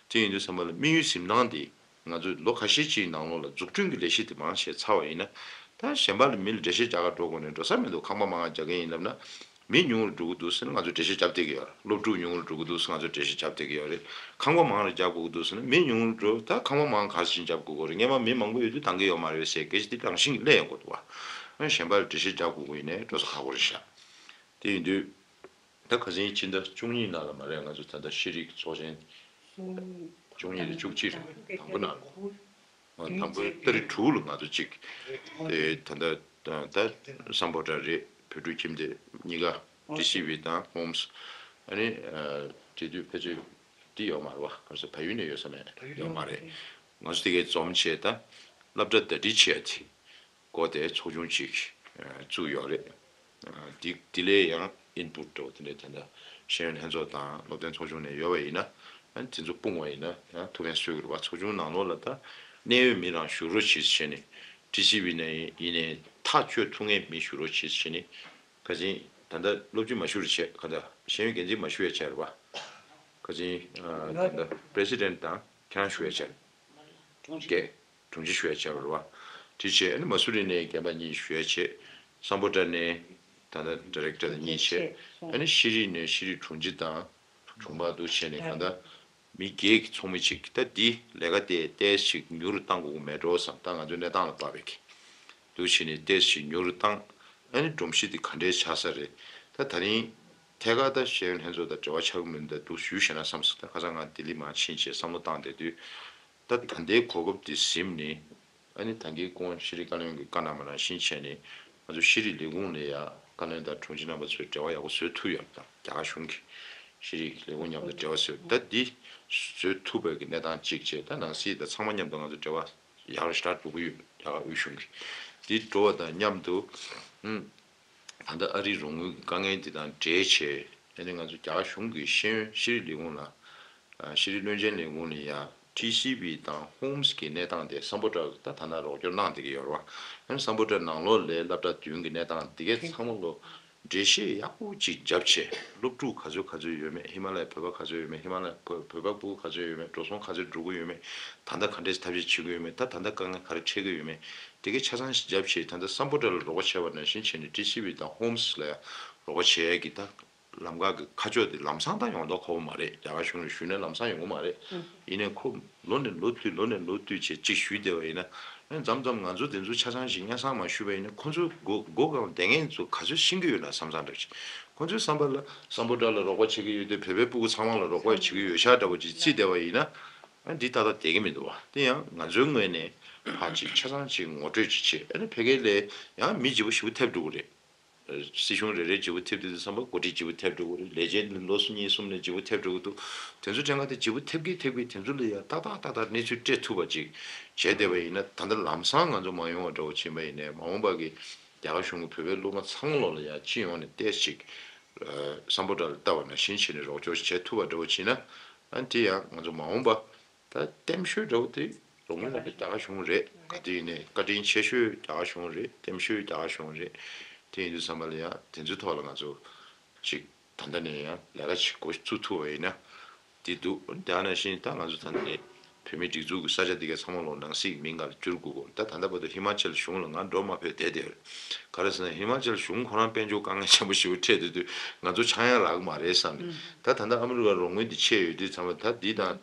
དེ་ཡིན་དུས་ཙམ་པ་ལ་དམིགས་ཡུལ་འཛིན་སྟངས་དེ་ང་ཚོས་ལོ་ཁ་ཤས་ཅིག་ནང་ལོགས་ལ་འཛུགས་སྐྲུན་གྱི་ལས་གཞི་དེ་མང་ཆེ་ཚར་བ་ཡིན་ན། ད་གཞན་པ་ལ་མི་ལ་འགྲེལ་བཤད་རྒྱག་ག་འགྲོ་དགོས་ནས་འགྲོ་ས་མི་འདུག་ཁང་པ་མང་བ་རྒྱག་གི་ཡིན་ལབ་ན། མི་ཉུང་རུ་འགྲོ་གི་འདུག་ཟེར་ན་ང་ཚོས་འགྲེལ་བཤད་བརྒྱབ་བསྡད་ཀྱི་ཡོད། སློབ་ཕྲུག་ཉུང་རུ་འགྲོ་གི་འདུག་ཟེར་ང་ཚོས་འགྲེལ་བཤད་བརྒྱབ་བསྡད་ཀྱི་ཡོད་རེད། ཁང་པ་མང་རུ་རྒྱག་དགོས་ཀྱི་འདུག་ཟེར་ན། མི་ཉུང་རུ་འགྲོ། ད་ཁང་པ་མང་ག་ཚོད་ཅིག་རྒྱག་དགོས་ཀྱི་རེད། སྔོན་མ་མི་མང་པོ་ཡོད་དུས་འདང་གི་ཡོད་མ་རེད་ཟེར་སྐད་ཆ་དེ་རང་བཞིན་གྱིས་སླེབས་ཡོང་གི་འདུག་བ། ཨ་གཞན་པ་ལ་འགྲེལ་བཤད་རྒྱག་དགོས་ཀྱི་ཡིན་ནའི་འགྲོ་ས་ཁག་པོ་རེད་ཤག་དེ་ཡིན་དུས། ད་ཁ་སང་ཕྱི་ཟླ་བཅུ་གཉིས་ནང་ལ་མ་རེད། ང་ཚོ་ད་ལྟ་ཤེས་རིག་ཚོགས་ཆེན་བཅུ་གཉིས་དང་བཅུ་གཅིག་རེད། དང་པོ་ནང་ལ། དང་པོ་ཏ་རིག་དྲུག་ལ་ང་ཚོ་གཅིག་དེ་ད་ལྟ་ད་སམ་བྷོ་ཊ་རེད། བོད་ཕྲུག་ཁྱིམ་སྡེ་གཉིས་ཀ། ཊི་སི་ཝི་དང་ཧོམ་སི། ཨ་ནི་འབྲེལ་མཐུད་ཕན་ཚུན་འདི་ཡོད་མ་རེད་བ། ག་རེ་ཟེར། བལ་ཡུལ་ནས་ཡོད་ས་མེད་ཡོད་མ་རེད། ང་ཚོ་དེ་གའི་འཛོམས་བྱས་ད་སློབ་གྲྭ་ཟླ་སྒྲིལ་བྱས་ཏེ། སྐོར་དེ་ཚོགས་ཆུང་ཅིག་བཙུགས་ཡོད་རེད། འདི་འདི་ལས་ཡང་ཨིན་པུཊ་འདྲ་བོ་དེ་འདྲ་ད་ལྟ་ཤེས་ཡོན་ལྷན་ཚོགས་དང་སློབ་སྟོན་ཚོགས་ཆུང་ནས་ཡོད་པ་ཡིན་ན། ཨ་ནི་དེ་ཚོ་སྤུངས་པ་ཡིན་ན་ཡང་ཐུགས་ཕན་གསོས་ཀྱི་རེད་བ། ཚོགས་ཆུང་ནང་ལོགས་ལ་ད་གནད་ཡོད་མི་རང་ཞུགས་རོགས་བྱེད་ཟེར་ནས། ཊི་སི་ཝི་ནས་ཡིན་ནའི་ཐག་གཅོད་ཐུབ་མཁན་མི་ཞུགས་རོགས་བྱེད་ཟེར་ནས། ཁ་སང་ད་ལྟ་སློབ་སྤྱི་མ་ཞུགས་རེད་བྱས། ག་ད་ཤེས་ཡོན་འགན་འཛིན་མ་ཞུགས་ཡ་བྱས་རེད་བ། ཁ་སང་ད་ལྟ་པི་རེ་སི་ཌེན་ཊི་དང་ཁྱེད་རང་ཞུགས་ཡ་བྱས། དྲུང་ཆེ། དྲུང་ཆེ་ཞུ་ཡ་བྱས་པ་རེད་བ། དེ་བྱས་ཨ་ནི་མ་སུ་རི་ནས་རྒན་པ་གཉིས་ཞུ་ཡ་བྱས། སམ་བྷོ་ཊ་ནས་ད་ལྟ་ཌི་རེག་ཊར་གཉིས་བྱས། ཨ་ནི་ཤེས་རིག་ནས་ཤེས་རིག་དྲུང་ཆེ་དང་དྲུང་འཕར་འདུག་བྱས་ནས་གང་ལྟར་མི་བརྒྱད་ཀྱི་ཚོགས་མི་གཅིག་ད་འདི་ལས་ཀ་དེ་ཏོག་ཙམ་ཉུང་རུ་བཏང་དགོས་ཀྱི་མེད་འགྲོ་བསམ། ད་ང་ཚོའི་གནས་སྟངས་ལ་དཔག་པའི་གི་འདུག་བྱས་ནས་ཏོག་ཙམ་ཉུང་རུ་བཏང་། ཨ་ནི་སྒྲོམ་གཞི་འདི་ག་འདྲས་ཆགས་ས་རེད། ད་ད་རིང་ཐད་ཀར་ད་ཤེས་ཡོན་ལྷན་ཚོགས་དང་འབྲེལ་བ་ཆགས་ཀྱི་མི་འདུག་ད་འདུག་ཞུས་བྱས་ན་བསམ་སོང་། ད་ཁ་སང་ང་ལྡི་ལི་མར་ཕྱིན་བྱས་བསམ་བློ་བཏང་བསྡད་དུས། ད་ད་ལྟའི་གོ་སྐབས་འདི་ཟིན་ནས། ཨ་ནི་ད་གིན་སྐུ་ངོ་ཤེས་རིག་བཀའ་བློན་གྱིས་བཀའ་གནང་བ་ནང་བཞིན་བྱས་ནས། ང་ཚོ་ཤེས་རིག་ལས་ཁུངས་ལ་ཡ་བཀའ་བློན་དང་དྲུང་ཆེ་རྣམ་པ་ཚོས་འབྲེལ་བ་ཡག་པོ་བཟོ་ཐུབ་ཡོད་པ་དང་། རྒྱ་གར་གཞུང་གི་ཤེས་རིག་ལས་ཁུངས་མཉམ་དུ་འབྲེལ་བ་བཟོས། ད་འདི་བཟོ་ཐུབ་པའི་གི་གནས་སྟངས་གཅིག་བྱས། ད་ནང་སྲིད་དང་ཚང་མ་མཉམ་དུ་ང་ཚོ་འབྲེལ་བ་ཡག་རུ་ཞེ་དྲག་འགྲོ་གི་ཡོད། རྒྱ་གར་དབུས་གཞུང་གི་འདི་འགྲོ་བ་དང་མཉམ་དུ། ཨུམ། ད་ལྟ་ཨ་རིའི་རོགས་དངུལ་གྱི་དཀའ་ངལ་འདི་དང་འབྲེལ་བྱས། ཨ་ནི་ང་ཚོ་རྒྱ་གར་གཞུང་གི་ཤེས་ཡོན་ཤེས་རིག་ལས་ཁུངས་ལ། ཨ་ཤེས་རིག་བློན་ཆེན་ལས་ཁུངས་ལ་ཡ་ཊི་སི་ཝི་དང་ཧོམ་སི་གི་གནས་སྟངས་དེ་སམ་བྷོ་ཊ་ད་ད་ལྟ་རོགས་སྐྱོར་གནང་བསྡད་ཀྱི་ཡོད་རེད་བ། ཨ་ནི་སམ་བྷོ་ཊ་ནང་ལོགས་ལ་སློབ་གྲྭ་བདུན་གྱི་གནས་སྟངས་འདི་གས་ཚང་མ་ལོ་འགྲེལ་བཤད་ཡག་པོ་ཅིག་བརྒྱབ་བྱས། སློབ་ཕྲུག་ག་ཚོད་ག་ཚོད་ཡོད་མེད། ཧི་མ་ལ་ཡའི་བོད་པ་ག་ཚོད་ཡོད་མེད། ཧི་མ་ལ་ཡའི་བོད་པ་སྤུ་གུ་ག་ཚོད་ཡོད་མེད། འགྲོ་སོང་ག་ཚོད་འགྲོ་གི་ཡོད་མེད། ད་ལྟ་ག་འདྲས་ཐབས་ཤེས་བྱེད་ཀྱི་ཡོད་མེད། ད་ད་ལྟ་དཀའ་ངལ་ག་རེ་འཕྲད་ཀྱི་ཡོད་མེད། དེ་གས་ཆ་ཚང་ཞིག་བརྒྱབ་བྱས། ད་ལྟ་སམ་བྷོ་ཊ་ལ་རོགས་པ་བྱས་པ་ནང་བཞིན་བྱས་ནས་ཊི་སི་ཝི་དང་ཧོམ་སི་ལ་ཡང་རོགས་པ་བྱེད་ཡས་ཀྱི་ད་ལམ་ཁ་གི་ཁ་ཕྱོགས་དེ་ལམ་སང་ད་ཡོང་མདོག་ཁ་པོ་མ་རེད། རྒྱ་གར་གཞུང་ལ་ཞུས་ནས་ལམ་སང་ཡོང་གི་མ་རེད། ཡིན་ནའི་ཁོ་ལོ་ནས་ལོ་བསྟུད་ལོ་ནས་ལོ་བསྟུད་བྱས་གཅིག་ཞུས་བསྡད་པ་ཡིན་ན། ཨ་མཚམས་མཚམས་ང་ཚོ་དེ་ཚོ་ཆ་ཚང་ཞིག་སྙན་སེང་མ་ཞུས་པ་ཡིན་ན། ཁོ་ཚོའི་མགོ་མགོ་སྒང་བསྡད་མཁན་ཚོ་ག་ཚོད་ཤེས་ཀྱི་ཡོད་ན་བསམ་བསམ་འདྲ་ཅིག་ཁོ་ཚོའི་བསམ་པ་ལ་སམ་བྷོ་ཊ་ལ་རོགས་པ་བྱེད་ཀྱི་ཡོད་དུས། བོད་པའི་སྤུ་གུ་ཚང་མ་ལ་རོགས་པ་བྱེད་ཀྱི་ཡོད་ཤག་འདྲ་པོ་ཅིག་བརྩིས་བསྡད་པ་ཡིན་ན། ཨ་འདི་ཏག་ཏག་བསྡད་ཀྱི་མི་འདུག་བ། དེ་ཡང་ང་ཚོའི་ངོས་ནས་ཕར་ཅིག་ཆ་ཚང་ཅིག་ངོ་སྤྲོད་ཅིག་བྱས། ཨ་ནི་ཕ་གི་ལ་ཡང་མི་ལྗིད་པོ་ཞེ་པོ་ཐེབས་འགྲོ་གི་རེད། སྲིད་གཞུང་རེ་རེ་ལྗིད་པོ་ཐེབས་དུས་ཙམ་པ་འགོ་ཁྲིད་ལྗིད་པོ་ཐེབས་འགྲོ་གི་རེད། ལས་བྱེད་ལོ་གཉིས་གསུམ་ནས་ལྗིད་པོ་ཐེབས་འགྲོ་གི་འདུག་དེ་ཚོ་ཕྲན་ཁ་དེ་ལྗིད་པོ་ཐེབས་ཀྱི་ཐེབས་ཀྱི་དེ་ཚོ་ལ་ཡང་ཏག་ཏག་ཏག་ཏག་གནས་ཚུལ་སྤྲད་ཐུབ་པ་ཅིག་བྱས་བསྡད་པ་ཡིན་ན། ད་ལྟ་ལམ་སང་ང་ཚོ་མ་ཡོང་བ་འདྲ་བོ་ཕྱིན་པ་ཡིན་ནའི། མ་འོངས་པ་གི་རྒྱ་གར་གཞུང་གི་བོད་པའི་སློབ་མ་ཚང་མ་ལོག་ལ་ཡང་སྤྱི་ཡོངས་ནས་ཏོག་ཙམ་ཅིག་སམ་བྷོ་ཊ་ལ་ལྟ་བ་ནང་བཞིན་བྱས་ནས་རོགས་སྐྱོར་བྱེད་ཐུབ་པ་འདྲ་བོ་བྱས་ན། ཨ་དེ་ཡང་ང་ཚོ་མ་འོངས་པ་ད་ལྟད་མོ་ཤོས་འདྲ་བོ་དེ་ རོགས་དངུལ་ལ་རྒྱ་གར་གཞུང་རེད། ག་དུས་ཡིན་ནའི་བཀའ་དྲིན་ཆེ་ཤོས་རྒྱ་གར་གཞུང་རེད། རྟེན་ཤོས་རྒྱ་གར་གཞུང་རེད། དེ་ཡིན་དུས་ཙམ་པ་ལ་ཡང་དེ་ཚོའི་ཐོག་ལ་ང་ཚོ་ཅིག་ད་ལྟ་ནས་ཡང་ལས་ཀ་ཅིག་འགོ་བཙུགས་ཐུབ་པ་ཡིན་ན་དེ་འདུག་དེ་ནང་བཞིན་ད་ང་ཚོ་ད་ནས་བོད་མིའི་སྒྲིག་འཛུགས་ཀྱི་ས་ཆ་དེ་གའི་ཚང་མ་ལོ་ནང་སྲིད་མིང་ག་ལ་བསྒྱུར་དགོས་གོ་ད་ད་ལྟ་བར་དུ་ཧི་མ་ཅལ་གཞུང་ལ་ང་འགྲོ་མ་ཕོད་བསྡད་དེ་རེད། ག་རེ་ཟེར་ན་ཧི་མ་ཅལ་གཞུང་ཁོ་རང་དཔལ་འབྱོར་དཀའ་ངལ་ཆེན་པོ་ཞེ་པོ་འཕྲད་བསྡད་དུས་ང་ཚོ་ཆག་ཡང་རག་གི་མ་རེད་བསམ་ནས་ད་ད་ལྟ་ཨ་མི་རི་ཀ་རོགས་དངུལ་འདི་ཆད་ཡོད་དུས་ཚང་མ་ད་འདི་དང་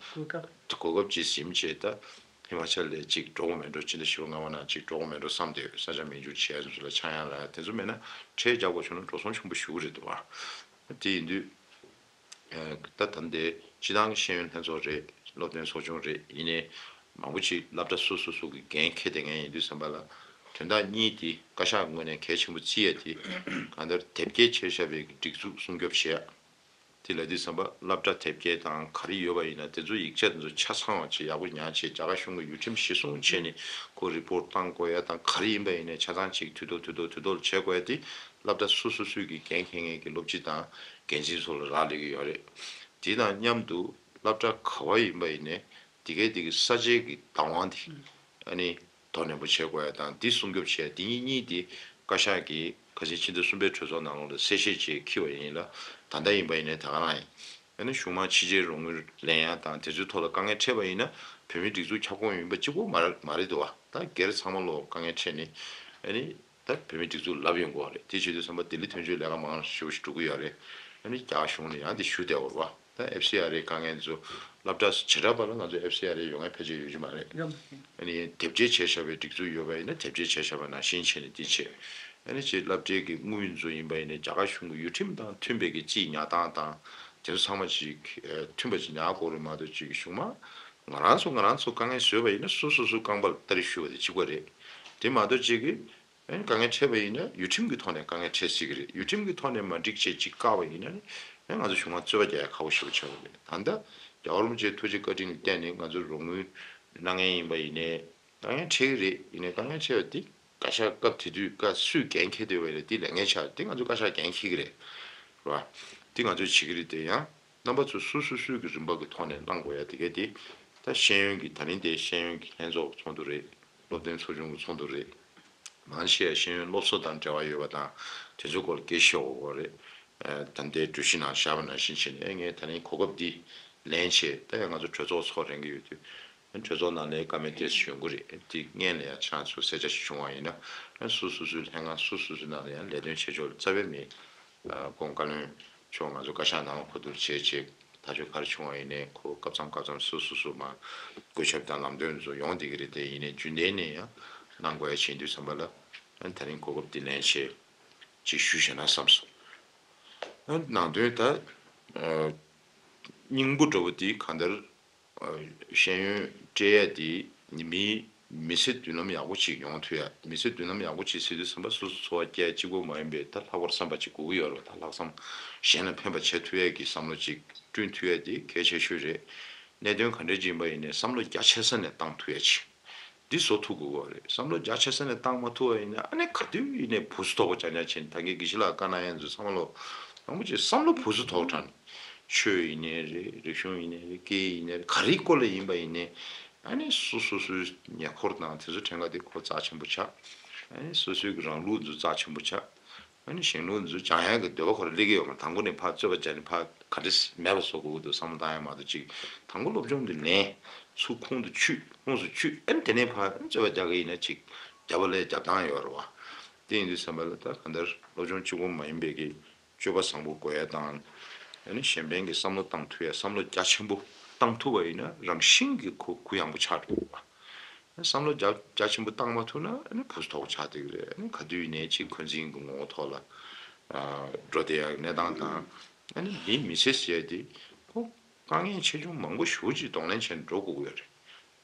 གོ་སྐབས་ཅིག་ཟིན་བྱས་ད། ཧི་མ་ཅལ་ལ་ཅིག་འགྲོ་དགོས་མེད་འགྲོ་སྤྱི་ཟླ་བཞི་པ་ལྔ་པ་ནང་ཅིག་འགྲོ་དགོས་མེད་འགྲོ་བསམ་སྟེ་ས་ཆ་མེད་འཇུག་བྱས་ཚོ་ལ་ཆག་ཡང་ལ་དེ་ཚོ་མེད་ན་ཁྲལ་རྒྱག་དགོས་བྱུང་ན་འགྲོ་སོང་ཆེན་པོ་ཞེ་པོ་རེད་འདུག་བ། དེ་ཡིན་དུས་ད་ད་ལྟའི་སྤྱི་བཏང་གི་ཤེས་ཡོན་ལྷན་ཚོགས་རེད། སློབ་སྟོན་ཚོགས་ཆུང་རེད། ཡིན་ནའི་མང་པོ་ཅིག་སློབ་གྲྭ་སོ་སོ་སོ་གི་འགན་འཁྱེར་བསྡད་མཁན་ཡིན་དུས་ཙམ་པ་ལ་དོན་དག་གཉིས་དེ་བཀའ་ཤག་ངོས་ནས་གལ་ཆེན་པོ་བརྩི་ཡ་དེ་གང་ལྟར་དེབ་སྐྱེལ་བྱས་བཞག་པའི་སྒྲིག་འཛུགས་སྲུང་སྐྱོབ་བྱེད་ཡ། དེ་ལ་དུས་ཙམ་པ་སློབ་གྲྭ་དེབ་སྐྱེལ་དང་ག་རེ་ཡོད་པ་ཡིན་ན་དེ་ཚོ་ཡིག་ཆ་དེ་ཚོ་ཆ་ཚང་བ་ཅིག་ཡག་པོ་ཉར་བྱས་རྒྱ་གར་གཞུང་གི་ཡུལ་ཁྲིམས་གཞིར་བཟུང་བྱས་ནས་ཁོ་རི་པོར་ཊི་བཏང་དགོས་ཡ་དང་ག་རེ་ཡིན་པ་ཡིན་ནའི་ཆ་ཚང་ཅིག་དུས་ཐོག་དུས་ཐོག་དུས་ཐོག་ལ་བྱེད་དགོས་ཡ་དེ་སློབ་གྲྭ་སོ་སོ་སོའི་གི་འགན་འཁྱེར་མཁན་གྱི་སློབ་སྤྱི་དང་འགན་འཛིན་ཚོ་ལ་རག་ལས་ཀྱི་ཡོད་རེད། དེ་དང་མཉམ་དུ་སློབ་གྲྭ་ག་བ་ཡིན་པ་ཡིན་ནའི་དེ་གའི་དེ་གི་ས་ཆའི་གི་བདག་དབང་དེ་ཨ་ནི། དོ་ནན་པོ་བྱེད་དགོས་ཡ་དང་འདི་སྲུང་སྐྱོབ་བྱེད་ཡ་འདི་གཉིས་གཉིས་དེ་བཀའ་ཤག་གིས་ཁ་སང་ཕྱི་ཟླ་གསུམ་པའི་གྲོས་ཚོགས་ནང་ལོགས་ལ་གསལ་བཤད་བྱས་འཁྱེར་བ་ཡིན་ལ་ད་ལྟ་ཡིན་པ་ཡིན་ནའི་ད་ག་རང་ཡིན། ཨ་ནི་གཞུང་མང་ཕྱི་རྒྱལ་རོགས་དངུལ་ལེན་ཡ་དང་དེ་ཚོའི་ཐོག་ལ་དཀའ་ངལ་འཕྲད་པ་ཡིན་ན་བོད་མིའི་སྒྲིག་འཛུགས་ཁྱབ་ཁོངས་ཡིན་པ་གཅིག་པོ་མ་རེད་མ་རེད་འདུག་བ། ད་སྒེར་ཚང་མ་ལོག་དཀའ་ངལ་འཕྲད་ནས་ཨ་ནི་ད་བོད་མིའི་སྒྲིག་འཛུགས་ལབ་ཡོང་གི་ཡོད་རེད། དེ་བྱེད་དུས་ཙམ་པ་ལྡི་ལི་དོན་གཅོད་ལས་ཀ་མང་ཞེ་པོ་ཞིག་འགྲོ་གི་ཡོད་རེད། ཨ་ནི་རྒྱ་གཞུང་ནས་ཡང་དེ་ཞུ་བསྡད་ཡོད་རེད་བ། ད་ཨེཕ་སི་ཨར་ཨེ་དཀའ་ངལ་ཚོ་སློབ་གྲྭ་བྱེ་བྲག་པ་ལ་ང་ཚོ་ཨེཕ་སི་ཨར་ཨེ་ཡོད་མཁན་ཕལ་ཆེར་ཡོད་ཀྱི་མ་རེད། ཡོད་མ་རེད། ཨ་ནི་དེབ་སྐྱེལ་བྱས་བཞག་པའི་སྒྲིག་འཛུགས་ཡོད་པ་ཡིན་ན་དེབ་སྐྱེལ་བྱས་བཞག་པ་ནང་བཞིན་བྱས་ནས་འདི་བྱས། ཨ་ནི་ཅིག་སློབ་གྲྭའི་གི་དངུལ་ཚོ་ཡིན་པ་ཡིན་ན་རྒྱ་གར་གཞུང་གི་ཡུལ་ཁྲིམས་དང་མཐུན་པའི་གི་ཅིག་ཉར་སྟངས་དང་དེ་ཚོ་ཚང་མ་ཅིག་ཨ་མཐུན་པ་ཅིག་ཉར་དགོས་རེད་མ་གཏོགས་ཅིག་གཞུང་མང་ང་རང་ཚོ་ང་རང་ཚོ་དཀའ་ངལ་བཟོས་པ་ཡིན་ན་སོ་སོ་སོའི་རྐང་པར་སྟ་རེ་གཞུ་བ་དེ་གཅིག་པ་རེད། དེ་མ་གཏོགས་ཅིག་གི་ཨ་ནི་དཀའ་ངལ་འཕྲད་པ་ཡིན་ན་ཡུལ་ཁྲིམས་ཀྱི་ཐོག་ནས་དཀའ་ངལ་འཕྲད་སྲིད་ཀྱི་རེད། ཡུལ་ཁྲིམས་ཀྱི་ཐོག་ནས་མ་འགྲིག་བྱས་ཅིག་བཀག་པ་ཡིན་ན་ནི་ཨ་ང་ཚོ་གཞུང་མང་རྩོད་པ་རྒྱག་ཡ་ཁག་པོ་ཞེ་པོ་ཆགས་ཀྱི་རེད། ད་ལྟ་རྒྱལ་བ་རིན་པོ་ཆེའི་ཐུགས་རྗེ་བཀའ་དྲིན་ལ་བརྟེན་ནས་ང་ཚོ་རོགས་དངུལ་གནང་མཁན་ཡིན་པ་ཡིན་ནའི་དཀའ་ངལ་འཕྲད་ཀྱི་རེད། ཡིན་ནའི་དཀའ་ངལ་འཕྲད་པ་དེ་བཀའ་ཤག་སྐབས་དེ་དུས་བཀའ་སུས་འགན་འཁྱེར་བསྡད་པ་ཡིན་ན་དེ་ལས་འགན་ཆགས་དེ་ང་ཚོ་བཀའ་ཤག་འགན་འཁྱེར་གྱི་རེད། རེད་བ། དེ་ང་ཚོས་བྱེད་ཀྱི་རེད། དེ་ཡང་རྣམ་པ་ཚོ་སོ་སོ་སོའི་གི་རིམ་པ་གི་ཐོག་ནས་གནང་དགོས་ཡ་དེ་གས་དེ་ད་ཤེས་ཡོན་གྱི་ད་རིང་དེ་ཤེས་ཡོན་གྱི་ལྷན་ཚོགས་ཚོགས་འདུ་རེད། སློབ་སྟོན་ཚོགས་ཆུང་གི་ཚོགས་འདུ་རེད། མང་ཆེ་བ་ཤེས་ཡོན་སློབ་གསོ་དང་འབྲེལ་བ་ཡོད་པ་དང་དེ་ཚོའི་སྐོར་སྐད་ཆ་བཤད་དགོས་རེད། ད་ལྟའི་གྲོས་གཞི་ནང་བཞག་པ་ནང་བཞིན་བྱས་ནས་ངས་ད་རིང་གོ་སྐབས་འདི་ལེན་བྱས་ད་ཡང་ང་ཚོ་གྲོས་ཚོགས་ཚོགས་རན་གྱི་ཡོད་དུས་གྲོས་ཚོགས་ནང་ལ་བཀའ་མོལ་དེ་ཞུ་གི་རེད། དེ་སྔོན་ལ་ཡང་ཁྱེད་རང་ཚོ་གསལ་ཆ་ཞིག་བྱུང་བ་ཡིན་ན་སོ་སོ་སོའི་ལྷན་ཁང་སོ་སོ་སོའི་ནང་ལ་ཡང་ལས་དོན་བྱེད་ཕྱོགས་ལ་རྩ་བའི་མེད། ཁོང་བཀའ་བློན་མཆོག་ང་ཚོ་བཀའ་ཤག་ནང་ལ་གོ་བསྡུར་བྱས་རྗེས་ཐག་གཅོད་ག་རེ་བྱུང་བ་ཡིན་ནའི་ཁོ་སྐབས་མཚམས་སྐབས་མཚམས་སོ་སོ་སོ་མ་བཀོད་ཁྱབ་དང་ལམ་སྟོན་ཚོ་ཡོང་བསྡད་ཀྱི་རེད། དེ་ཡིན་ནའི་རྒྱུན་ལྡན་ནས་ཡང་གནང་དགོས་ཡ་བྱེད་དུས་ཙམ་པ་ལ་ད་རིང་གོ་སྐབས་འདི་ལེན་བྱས་ཅིག་ཞུ་བྱས་ན་བསམ་སོང་། ནང་དོན་ད་སྙིང་པོ་འདྲ་བོ་འདི་གང་ལྟར། ཤེས་ཡོན་སྤྲད་ཡ་དེ་མིའི་མི་ཚེ་མདུན་ལམ་ཡག་པོ་ཅིག་ཡོང་ཐུབ་ཡ། མི་ཚེ་མདུན་ལམ་ཡག་པོ་ཅིག་ཟེར་དུས་ཙམ་པ་སོ་སོ་འཚོ་བ་སྐྱེལ་གཅིག་པོ་མ་ཡིན་པའི་ད་ལྷག་པར་བསམ་པ་ཅིག་དགོས་ཀྱི་ཡོད་རེད་བ། ད་ལྷག་བསམ་གཞན་ལ་ཕན་པ་བྱེད་ཐུབ་ཡ་གི་བསམ་བློ་ཅིག་བསྐྲུན་ཐུབ་ཡ་དེ་གལ་ཆེ་ཤོས་རེད། གནད་དོན་ག་འདྲ་ཅིག་ཡིན་པ་ཡིན་ནའི་བསམ་བློ་རྒྱ་ཆེ་ས་ནས་བཏང་ཐུབ་ཡ་ཅིག་འདི་བཟོ་ཐུབ་དགོས་ཀྱི་རེད། བསམ་བློ་རྒྱ་ཆེ་ས་ནས་བཏང་མ་ཐུབ་པ་ཡིན་ན་ཨ་ནི་ག་དུས་ཡིན་ནའི་བུ་སུ་དོག་པོ་རྐྱང་རྐྱང་བྱས་ནས་ད་གིན་དགེ་བཤེས་ལགས་བཀའ་གནང་ཡ་ཚོ་ཚང་མ་ལོ་མང་པོ་ཅིག་བསམ་བློ་བུ་སུ་དོག་དྲགས་ནས་ཆོས་ཡིན་ནའི་རེད། རིག་གཞུང་ཡིན་ནའི་རེད། སྐད་ཡིག་ཡིན་ནའི་རེད། ག་རེའི་སྐོར་ལ་ཡིན་པ་ཡིན་ནའི་ཨ་ནི་སོ་སོ་སོའི་ཉེ་འཁོར་དང་དེ་ཚོ་དྲན་ག་དེ་ཁོ་རྩ་ཆེན་པོ་ཆགས། ཨ་ནི་སོ་སོའི་གི་རང་ལུགས་ཚོ་རྩ་ཆེན་པོ་ཆགས། ཨ་ནི་གཞན་ལུགས་འཛུལ་སྦྱང་ཡག་གི་འདོད་པ་ཁོ་རང་སླེབས་ཀྱི་ཡོད་མ་རེད། དང་པོ་ནས་ཕར་རྩོད་པ་བྱས་ནས་ཕར་ག་འདྲ་མེད་པ་བཟོ་དགོས་ཀྱི་འདུག་བསམ་བློ་བཏང་ཡག་མ་གཏོགས་ཅིག་དང་པོ་སློབ་སྦྱོང་འདི་ལེན། ཚུར་ཁོང་དུ་ཆུད། ཁོངས་སུ་ཆུད། ཨ་ནི་དེ་ནས་ཕར་རྩོད་པ་རྒྱག་གི་ཡིན་ན་ཅིག་རྒྱབ་པ་ལས་རྒྱབ་སྟངས་ཡོད་རེད་བ། དེ་ཡིན་དུས་ཙམ་པ་ལ་ད་གང་ལྟར་སློབ་སྦྱོང་གཅིག་པོ་མ་ཡིན་པའི་གི་སྤྱོད་པ་བཟང་པོ་དགོས་ཡ་དང་། ཨ་ནི་གཞན་ཕན་གྱི་བསམ་བློ་བཏང་ཐུབ་ཡ། བསམ་བློ་རྒྱ་ཆེན་པོ་བཏང་ཐུབ་པ་ཡིན་ན་རང་བཞིན་གྱིས་ཁོ་གུ་ཡངས་པོ་ཆགས་འགྲོ་གི་རེད་བ། བསམ་བློ་རྒྱ་རྒྱ་ཆེན་པོ་བཏང་མ་ཐུབ་ན་ཨ་ནི་བུ་སུ་དོག་པོ་ཆགས་བསྡད་ཀྱི་རེད། ཨ་ནི་ག་དུས་ཡིན་ནའི་ཅིག་འཁོན་འཛིན་གྱི་ངོ་བོ་ཐོག་ལ་ཨ་འགྲོ་བསྡད་ཡག་གནས་སྟངས་དང་། ཨ་ནི་མིའི་མི་ཚེ་ཟེར་ཡ་དེ་ཁོ་དཀའ་ངལ་ཆེ་ཆུང་མང་པོ་ཞེ་པོ་ཅིག་གདོང་ལེན་བྱས་ནས་འགྲོ་དགོས་ཀྱི་ཡོད་རེད།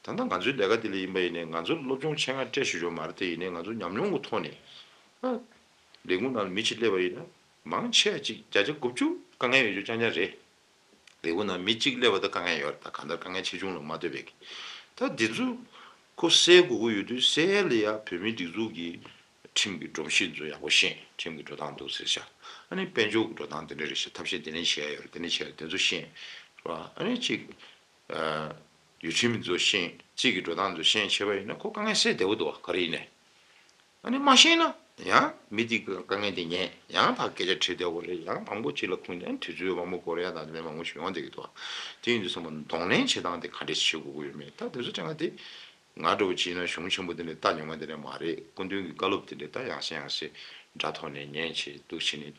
ད་ལྟ་ང་ཚོའི་ལས་ཀ་དེ་ལ་ཡིན་པ་ཡིན་ནའི་ང་ཚོ་སློབ་སྦྱོང་ཆེད་མངགས་སྤྲད་ཞུ་ཆོག་མ་རེད། དེ་ཡིན་ནའི་ང་ཚོ་ཉམས་མྱོང་གི་ཐོག་ནས་ཨ་ལས་ཁུངས་ནང་ལ་མི་གཅིག་སླེབས་པ་ཡིན་ན་མང་ཆེ་བ་ཅིག་བརྒྱ་ཆ་དགུ་བཅུ་དཀའ་ངལ་ཡོད་རྒྱུ་རྐྱང་རྐྱང་རེད། ལས་ཁུངས་ནང་མི་གཅིག་སླེབས་པ་ད་དཀའ་ངལ་ཡོད་རེད། ད་གང་ལྟར་དཀའ་ངལ་ཆེ་ཆུང་ལ་མ་ལྟོས་པའི་གི། ད་འདི་ཚོ་ཁོ་སེལ་དགོས་ཀྱི་ཡོད་དུས་སེལ་ཡ་ལ་ཡ་བོད་མིའི་སྒྲིག་འཛུགས་ཀྱི་ཁྲིམས་ཀྱི་སྒྲོམ་གཞི་ཚོ་ཡག་པོ་ཤེས། ཁྲིམས་ཀྱི་འགྲོ་སྟངས་འདུག་ཟེར་ཤག་ཨ་ནི་དཔལ་འབྱོར་གྱི་འགྲོ་སྟངས་དེ་འདྲ་རེད་ཤག་ཐབས་ཤེས་དེ་འདྲ་བྱེད་ཡ་ཡོད་རེད། དེ་འདྲ་བྱེད་ཡ་དེ་ཚོ་ཤེས་རེད་བ། ཨ་ནི་ཅིག་ཨ་ ཡུལ་ཁྲིམས་ཚོ་ཤེས། རྩིས་ཀྱི་འགྲོ་སྟངས་ཚོ་ཤེས་བྱས་པ་ཡིན་ན་ཁོ་དཀའ་ངལ་སེལ་བདེ་བོ་འདུག་བ། ག་རེ་ཡིན་ནའི། ཨ་ནི་མ་ཤེས་ན་ཡང་མི་དེ་གི་དཀའ་ངལ་དེ་ཉན། ཡང་ཕར་སྐད་ཆ་དྲིས་བདེ་བོ་རེད། ཡང་མང་པོ་ཅིག་ལ་ཁུངས་དེ་དུས་ཚོད་མང་པོ་འགོར་ཡ་དང་དེ་མང་པོ་ཞིག་ཡོང་བསྡད་ཀྱི་འདུག་བ། དེ་ཡིན་དུས་ཙམ་པ་གདོང་ལེན་བྱེད་སྟངས་དེ་ག་འདྲས་བྱེད་དགོས་ཀྱི་ཡོད་མེད། ད་དེ་ཚོ་དྲན་ག་དེ། ང་འདྲ་བོ་བྱས་ན་གཞུང་ཆེན་པོ་འདི་ནས་རྟ་ཉུང་མ་འདི་ནས་མ་རེད། སྐུ་མདུན་གྱི་བཀའ་སློབ་དེ་འདྲ་ད་ཡང་སེ་ཡང་སེ་སྒྲ་ཐོག་ནས་ཉན་བྱས་འདུག་བྱས་ནས་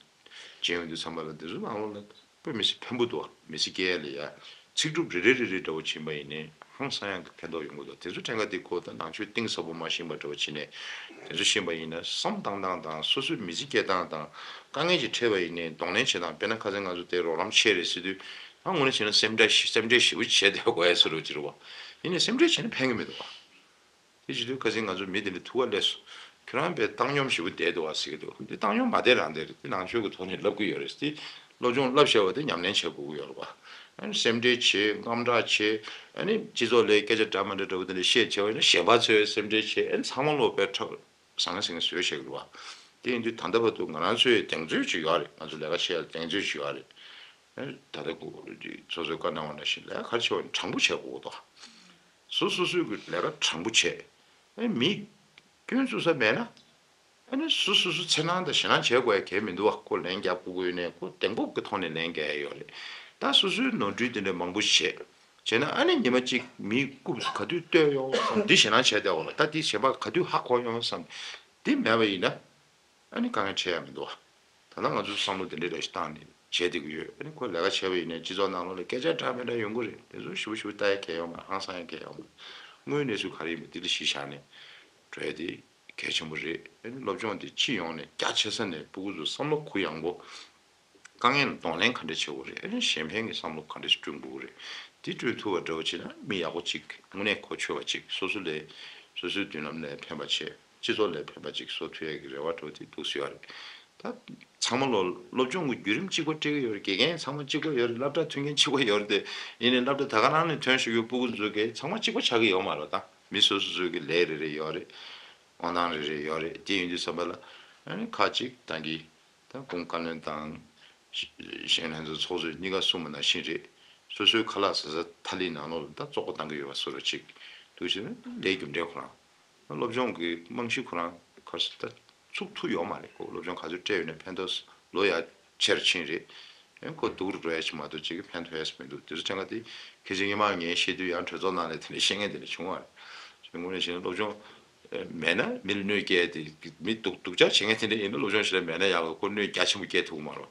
བྱས་ཡོང་དུས་ཙམ་པ་ལ་འདི་ཚོ་ནང་ལོགས་ལ་དཔེ་མི་སྲིད་ཕན་པོ་འདུག་བ། མི་ཚེ་སྐྱེལ་ཡ་ལ་ཡ་ཚིག་གྲུབ་རེ་རེ་རེ་རེ་འདྲ་བོ་བྱིན་པ་ཡིན་ནའི་ཧང་སང་ཡང་གི་ཕན་ཐོགས་ཡོང་གི་འདུག་དེ་ཚོ་དྲན་ག་དེ་ཁོ་ད་ནང་ཆོས་གཏིང་ཟབ་པོ་མ་ཤེས་པ་འདྲ་བོ་བྱས་ནས་དེ་ཚོ་ཤེས་པ་ཡིན་ན་བསམ་བཏང་སྟངས་དང་སོ་སོའི་མི་ཚེ་སྐྱེལ་སྟངས་དང་དཀའ་ངལ་ཅིག་འཕྲད་པ་ཡིན་ནའི་གདོང་ལེན་བྱེད་སྟངས། དཔེར་ན་ཁ་སང་ང་ཚོ་དེ་རོགས་རམ་བྱས་རེད་ཟེར་དུས་ད་དངོས་གནས་བྱས་ན་སེམས་ཁྲལ་ཞེ་སེམས་ཁྲལ་ཞེ་པོ་བྱས་བསྡད་དགོས་ཡ་བཟོ་འདྲ་ཅིག་རེད་བ། ཡིན་ནའི་སེམས་ཁྲལ་བྱས་ན་ཕན་གི་མི་འདུག་བ། དེ་བྱེད་དུས་ཁ་སང་ང་ཚོ་མི་དེ་འདྲ་ཐུག་ག་སླེབས་སོང་། ཁྱོད་རང་དཔེ་བཏང་སྙོམས་ཞེ་པོ་བསྡད་འདུག་བ་ཟེར་གི་འདུག་དེ་བཏང་སྙོམས་མ་བསྡད་རང་བསྡད་རེད། དེ་ནང་ཆོས་ཀྱི་ཐོག་ནས་ལབ་གི་ཡོད་རེད། དེ་སློབ་སྦྱོང་བསླབ་བྱ་བ་དེ་ཉམས་ལེན་བྱེད་དགོས་ཀྱི་ཡོད་རེད་བ། ཨ་ནི་སེམས་ཁྲལ་བྱེད། དངངས་སྐྲག་བྱེད། ཨ་ནི་སྤྱི་ཚོགས་ལ་སྐད་ཆ་འདྲ་མི་འདྲ་འདྲ་བོ་དེ་འདྲ་བཤད་བྱས་པ་ཡིན་ན་གཞན་པ་ཚོས་སེམས་ཁྲལ་བྱེད། ཨ་ནི་ཚང་མ་ལོག་པའི་ཁྲག་ཟང་ངེ་ཟིང་ངེ་བཟོས་བྱེད་དགོས་བ། དེ་ཡིན་དུས་ད་ལྟ་བར་དུ་ང་རང་ཚོའི་གདེང་ཚོད་ཅིག་ཡོད་རེད། ང་ཚོ་ལས་ཀ་བྱེད་ཡ་གདེང་ཚོད་ཅིག་ཡོད་རེད། ཨ་ནི་ད་ལྟ་ཁོ་སོ་སོའི་བཀའ་གནང་བ་ནང་བཞིན་ལས་ཀ་ག་རེ་བྱེད་པ་ཡིན་དྲང་པོ་བྱེད་དགོས་དོ། སོ་སོ་སོའི་གི་ལས་ཀ་དྲང་པོ་བྱས། ཨེ་མི་སྐྱོན་བཙུགས་ས་མེད་ན། ཨ་ནི་སོ་སོ་སོ་འཚེར་སྣང་དང་ཞེད་སྣང་བྱེད་དགོས་ཡ་གལ་མི་འདུག་བ། ཁོ་ལན་རྒྱག་དགོས་ཀྱི་ཡོད་ནའི་ཁོ་གདེང་སྤོབས་ཀྱི་ཐོག་ནས་ལན་རྒྱག་ཡ་ཡོད་རེད། ད་སོ་སོའི་ནོར་འཁྲུལ་དེ་འདྲ་མང་པོ་བྱས། བྱས་ན་ཨ་ནི་ཉི་མ་གཅིག་མིའི་རྐུབ་ག་དུས་བཏོད་ཡོང་བསམ་འདི་ཞེད་སྣང་བྱས་བསྡད་ཡོད་རེད། ད་འདི་གཞན་པ་ག་དུས་ཧ་གོ་ཡོང་བསམ་འདི་མེད་པ་ཡིན་ན། ཨ་ནི་དཀའ་ངལ་འཕྲད་ཡ་མི་འདུག་བ། ད་ལྟ་ང་ཚོས་བསམ་བློ་དེ་འདྲའི་རེ་ཞིག་བཏང་ནས་བྱས་བསྡད་ཀྱི་ཡོད། ཨ་ནི་ཁོ་ལས་ཀ་བྱས་པ་ཡིན་ནའི་སྤྱི་ཚོགས་ནང་ལོགས་ལ་སྐད་ཆ་འདྲ་མི་འདྲ་ཡོང་གི་རེད། དེ་ཚོ་ཞིབ་པོ་ཞིབ་པོ་ལྟ་ཡ་གལ་ཡོད་མ་རེད། ཧང་སང་ཡ་གལ་ཡོད་མ་རེད། དངོས་ཡོད་གནས་ཚུལ་ག་རེ་ཡིན་པ་འདི་ལ་གཞི་བཞག་ནས་འགྲོ་ཡ་དེ་གལ་ཆེན་པོ་རེད། ཨ་ནི་སློབ་སྦྱོང་དེ་སྤྱི་ཡོངས་ནས་རྒྱ་ཆེ་ས་ནས་ཕྲུ་གུ་ཚོ་བསམ་བློ་གུ་ཡངས་པོ། དཀའ་ངལ་ལ་གདོང་ལེན་ག་འདྲ་བྱེད་དགོས་རེད། ཨ་ནི་གཞན་ཕན་གྱི་བསམ་བློ་ག་འདྲ་ཞིག་བསྐྲུན་དགོས་རེད། དེ་བསྐྲུན་ཐུབ་པ་འདྲ་བོ་བྱས་ན་མི་ཡག་པོ་གཅིག་དངོས་གནས་གོ་ཆོད་པ་གཅིག་སོ་སོ་ལ་སོ་སོའི་མདུན་ལམ་ལ་ཕན་པ་བྱས། སྤྱི་ཚོགས་ལ་ཕན་པ་ཅིག་བཟོ་ཐུབ་ཡས་ཀྱི་རེ་བ་འདྲ་བོ་དེ་འདུག་སེ་ཡོད་རེད། ད་ཚང་མ་ལོ་སློབ་སྦྱོང་གི་བརྒྱུད་རིམ་གཅིག་པ་སྤྲད་ཀྱི་ཡོད་རེད། དགེ་རྒན་ཚང་མ་གཅིག་པ་ཡོད་རེད། སློབ་གྲྭ་མཐུན་རྐྱེན་གཅིག་པ་ཡོད་རེད་དེ། ཡིན་ནའི་སློབ་གྲྭ་ད་ག་རང་ནས་ཐོན་བཞིན་ཡོད་ཕྲུ་གུ་ཚོ་གི་ཚང་མ་གཅིག་པ་ཆགས་ཀྱི་ཡོད་མ་རེད། ད་མི་སོ་སོ་ཚོ་གི་ལས་རེ་རེ་ཡོད་རེད། དབང་ཐང་རེ་རེ་ཡོད་རེད། དེ་ཡིན་དུས་ཙམ་པ་ལ་ཨ་ནི་ཁག་ཅིག་ཏང་གི་ད་གུང་བཀའ་བློན་དང་གཞོན་ལྷན་ཚོགས་ཚོགས་གཙོས་གཉིས་ཀ་གསུངས་པ་ནང་བཞིན་རེད། སོ་སོའི་ཁ་ལག་ཟ་ས་ཐ་ལི་ནང་ལོགས་ལ་ད་བཙོག་པ་བཏང་གི་ཡོད་པ་བཟོ་འདྲ་ཅིག་འདུག་བྱས་ན་ལས་རྒྱུ་འབྲས་ཁོ་རང་། སློབ་སྦྱོང་གི་རྨང་གཞི་ཁོ་རང་ག་ས་ད་ཚུགས་ཐུབ་ཡོད་མ་རེད། ཁོ་སློབ་སྦྱོང་ག་ཚོད་སྤྲད་ཡོད་ན་ཕན་ཐོགས་ལོ་ཡ་ཆེར་ཕྱིན་རེད། ཨེ་ཁོ་སྡུག་རུ་འགྲོ་ཡ་ཞིག་མ་གཏོགས་ཅིག་གི་ཕན་ཐོགས་ཡ་ཞིག་མི་འདུག་དེ་ཚོ་དྲན་ག་དེ་ཁྱེད་ཚོ་སྔོན་མ་ངས་བཤད་དུས་ཡང་གྲོས་ཚོགས་ནང་ལ་དེ་འདྲ་བཤད་མཁན་དེ་འདྲ་བྱུང་བ་རེད། དངོས་གནས་བྱས་ན་སློབ་སྦྱོང་མེད་ན་མི་ལ་གནོད་སྐྱེལ་ཏེ་མི་སྡུག་སྡུག་ཅག་བྱེད་མཁན་དེ་འདྲ་ཡིན་ན་སློབ་སྦྱོང་ཞིག་ལ་མེད་ན་ཡག་གི། ཁོ་གནོད་རྒྱ་ཆེན་པོ་སྐྱེལ་ཐུབ་ཀྱི་མ་རེད།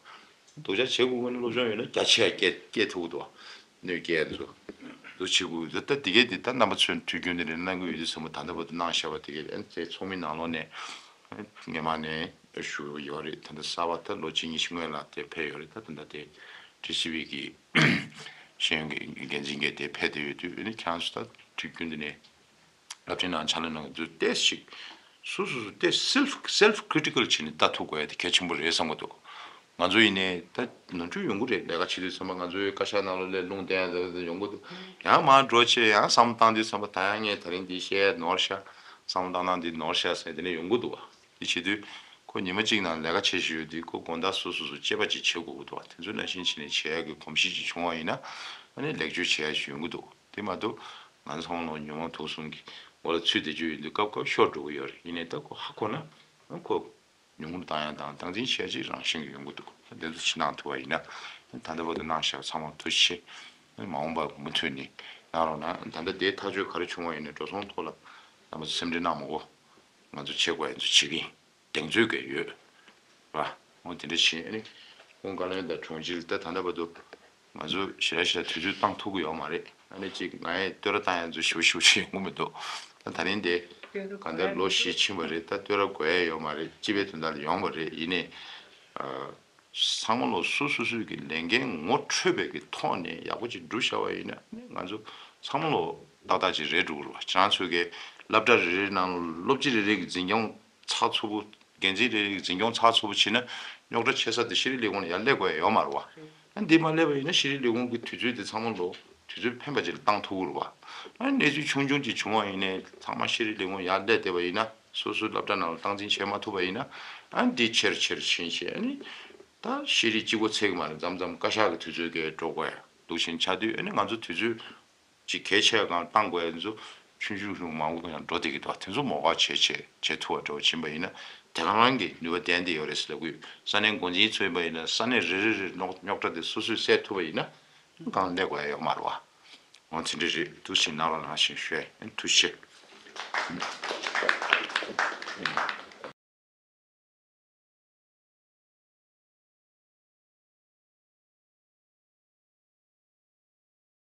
སྡུག་ཅག་བྱེད་དགོས་ཀྱི་ན་སློབ་སྦྱོང་ཡོད་ན་རྒྱ་ཆེ་བ་སྐྱེལ་སྐྱེལ་ཐུབ་ཀྱི་འདུག་གནོད་སྐྱེལ་འདུག་འདུག་བྱེད་དགོས་འདུག་ད་དེ་གས་དེ་ད་རྣམ་པ་ཚོས་དུས་རྒྱུན་དེ་ནས་གནང་གི་ཡོད་དུས་ཙམ་པ་ད་ལྟ་བར་དུ་གནང་བཞག་པ་དེ་གས་ཨ་ནི་དེ་ཚོགས་མི་ནང་ལོགས་ནས་སྔོན་མ་ནས་ཞུ་ཡོད་རེད། ད་ལྟ་གསར་པ་ད་ལོ་གཅིག་གཉིས་ཤིག་སྔོན་ལ་དེ་ཕེབས་ཡོད་རེད། ད་ད་ལྟ་དེ་ཊི་སི་ཝི་གི་ཤེས་ཡོན་གྱི་འགན་འཛིན་གྱིས་དེ་ཕེབས་བསྡད་ཡོད་དུས་ཨ་ནི་ཁྱེད་རང་ཚོ་ད་དུས་རྒྱུན་དེ་ནས། སློབ་ཁྲིད་ནང་ཕྱག་ལས་གནང་མཁན་ཚོས་ཏོག་ཙམ་ཞིག་སོ་སོ་སོ་ཏོག་ཙམ་self self critical བྱས་ནས་ལྟ་ཐུབ་དགོས་ཡ་དེ་གལ་ཆེན་པོ་རེད་བསམ་གྱི་འདུག་ང་ཚོ་ཡིན་ནའི་ད་ནོར་འཁྲུལ་ཡོང་གི་རེད། ལས་ཀ་བྱེད་དུས་ཚང་མ་ང་ཚོའི་བཀའ་ཤག་ནང་ལོགས་ལ་ལུང་བསྟན་ཡ་ཡོང་གི་འདུག་ཡང་མར་འགྲོ་བྱས་ཡང་བསམ་བློ་བཏང་དུས་ཙམ་པ་ད་ཡང་ངས་ད་རིང་འདི་བཤད་ཡ་ནོར་ཤག་བསམ་བློ་བཏང་སྟངས་འདི་ནོར་ཤག་ཟེར་དེ་ནས་ཡོང་གི་འདུག་བ། དེ་བྱེད་དུས་ཁོ་ཉི་མ་གཅིག་ནང་ལས་ཀ་བྱེད་བཞིན་ཡོད་དུས་ཁོ་དགོང་དག་སོ་སོ་སོ་དཔྱད་པ་ཅིག་བྱེད་དགོས་ཀྱི་འདུག་བ། དེ་ཚོ་ནང་བཞིན་བྱས་ནས་བྱེད་ཡ་གི་གོམས་གཤིས་ཅིག་བྱུང་བ་ཡིན་ན་ཨ་ནི་ལེགས་བཅོས་བྱེད་ཡ་ཞིག་ཡོང་གི་འདུག་དེ་མ་གཏོགས་ང་ཚོ་ཚང་མ་ལོ་ཉོན་མོངས་དུག་གསུམ་གྱི་འོག་ལ་ཚུད་བསྡད་རྒྱུ་ཡིན་དུས་སྐབས་སྐབས་ཤོར་འགྲོ་གི་ཡོད་རེད། ཡིན་ནའི་ད་ཁོ་ཧ་གོ་ན་ཁོ་ཉུང་ངུར་བཏང་ཡ་དང་སྟངས་འཛིན་བྱེད་ཡ་ཅིག་རང་བཞིན་གྱི་ཡོང་གི་འདུག་དེ་ཚོ་ཕྱི་ནང་ཐུབ་པ་ཡིན་ན་ད་ལྟ་བར་དུ་གནང་བཞག་པ་ཚང་མ་ཐུགས་རྗེ་ཆེ། མ་འོངས་པ་མུ་མཐུད་ནས་གནང་རོགས་གནང་། ད་ལྟ་དེའི་ཐག་གཅོད་ག་རེ་བྱུང་བ་ཡིན་ནའི་འགྲོ་སོང་ཐོག་ལ་རྣམ་པ་ཚོ་སེམས་ཁྲལ་གནང་མ་དགོས། ང་ཚོ་བྱེད་དགོས་ཡ་ཚོ་བྱེད་ཀྱི་ཡིན། གདེང་ཚོད་ཀྱི་ཡོད་ར། འོ་དེ་འདྲ་བྱས་ཨ་ནི་ཁོང་བཀའ་བློན་དང་དྲུང་ཆེ་ལ་ད་ད་ལྟ་བར་དུ་ང་ཚོ་ཞེ་དྲག་ཞེ་དྲག་དུས་ཚོད་བཏང་ཐུབ་ཀྱི་ཡོད་མ་རེད། ཨ་ནི་གཅིག་ང་ཡི་བསྟོད་ར་བཏང་ཡ་ཚོ་ཞེ་པོ་ཞེ་པོ་ཅིག་ཡོང་གི་མི་འདུག་ད་ད་རིང་དེ་གང་ལྟར་ལོ་བཞི་ཕྱིན་པ་རེད། ད་བསྟོད་ར་དགོས་ཡ་ཡོད་མ་རེད། སྤྱི་པའི་དོན་དག་ལ་ཡོང་བ་རེད། ཡིན་ནའི་ཚང་མ་ལོ་སོ་སོ་སོའི་གི་ལས་འགན་ངོ་འཕྲོད་པའི་གི་ཐོག་ནས་ཡག་པོ་ཅིག་བསྒྲུབས་བཞག་པ་ཡིན་ན་ཨ་ནི་ང་ཚོ་ཚང་མ་ལོ་ཏག་ཏག་ཅིག་རེད་འགྲོ་གི་རེད་བ། ཁྱེད་རང་ཚོའི་གི་སློབ་གྲྭ་རེ་རེའི་ནང་ལོ་སློབ་སྤྱི་རེ་རེ་གི་འཛིན་སྐྱོང་ཚགས་ཚུད་པོ། འགན་འཛིན་རེ་རེ་གི་འཛིན་སྐྱོང་ཚགས་ཚུད་པོ་བྱས་ན་རྙོག་དྲ་ཆེ་ས་དེ་ཤེས་རིག་ལས་ཁུངས་ལ་ཡར་སླེབས་དགོས་ཡ་ཡོད་མ་རེད་བ། ཨ་འདི་མ་སླེབས་པ་ཡིན་ན་ཤེས་རིག་ལས་ཁུངས་ཀྱི་དུས་ཚོད་དེ་ཚང་མ་ལོ་དུས་ཚོད་ཕན་པ་ཅིག་ལ་བཏང་ཐུབ་ཀྱི་རེད་བ། ཨ་གནས་ཚུལ་ཆུང་ཆུང་ཅིག་བྱུང་བ་ཡིན་ནའི་ཚང་མ་ཤེས་རིག་ལས་ཁུངས་ཡར་སླེབས་བསྡད་པ་ཡིན་ན་སོ་སོའི་སློབ་གྲྭ་ནང་ལ་སྟངས་འཛིན་བྱེད་མ་ཐུབ་པ་ཡིན་ན་ཨ་འདི་ཆེར་ཆེར་ཕྱིན་བྱས་ཨ་ནི་ད་ཤེས་རིག་གཅིག་པོ་ཚད་ཀྱི་མ་རེད། མཚམས་མཚམས་བཀའ་ཤག་གི་དུས་ཚོད་ཀྱི་འགྲོ་དགོས་ཡ་འདུག་བཞིན་ཆགས་དུས་ཨ་ནི་ང་ཚོ་དུས་ཚོད་ ཅིག་གལ་ཆེ་གང་བཏང་དགོས་ཡ་ཚོ་ཆུང་ཆུང་ཆུང་མང་པོ་ཡང་འགྲོ་བསྡད་ཀྱི་འདུག་དེ་ཚོ་མོ་ཁ་བྱེད་བྱེད་བྱེད་ཐུབ་པ་འདྲ་བོ་ཕྱིན་པ་ཡིན་ན་དེ་ག་རང་གི་ནུས་པ་ལྡན་བསྡད་ཡོད་རེད་ཟེར་ལབ་ཀྱི་ཡོད། ས་གནས་འགོ་འཛིན་ཚོ་ཡིན་པ་ཡིན་ན་ས་གནས་རེ་རེ་རེ་རྙོག་རྙོག་དྲ་དེ་སོ་སོས་སེལ་ཐུབ་པ་ཡིན་ན་གང་གནས་དགོས་ཡ་ཡོད་མ་རེད་བ། འོ་དེ་འདྲ་རེད་འདུག་ཟེར་ནང་ལ་ནང་བཞིན་ཞུ་ཡ་ཡིན། ཐུགས་རྗེ་ཆེ།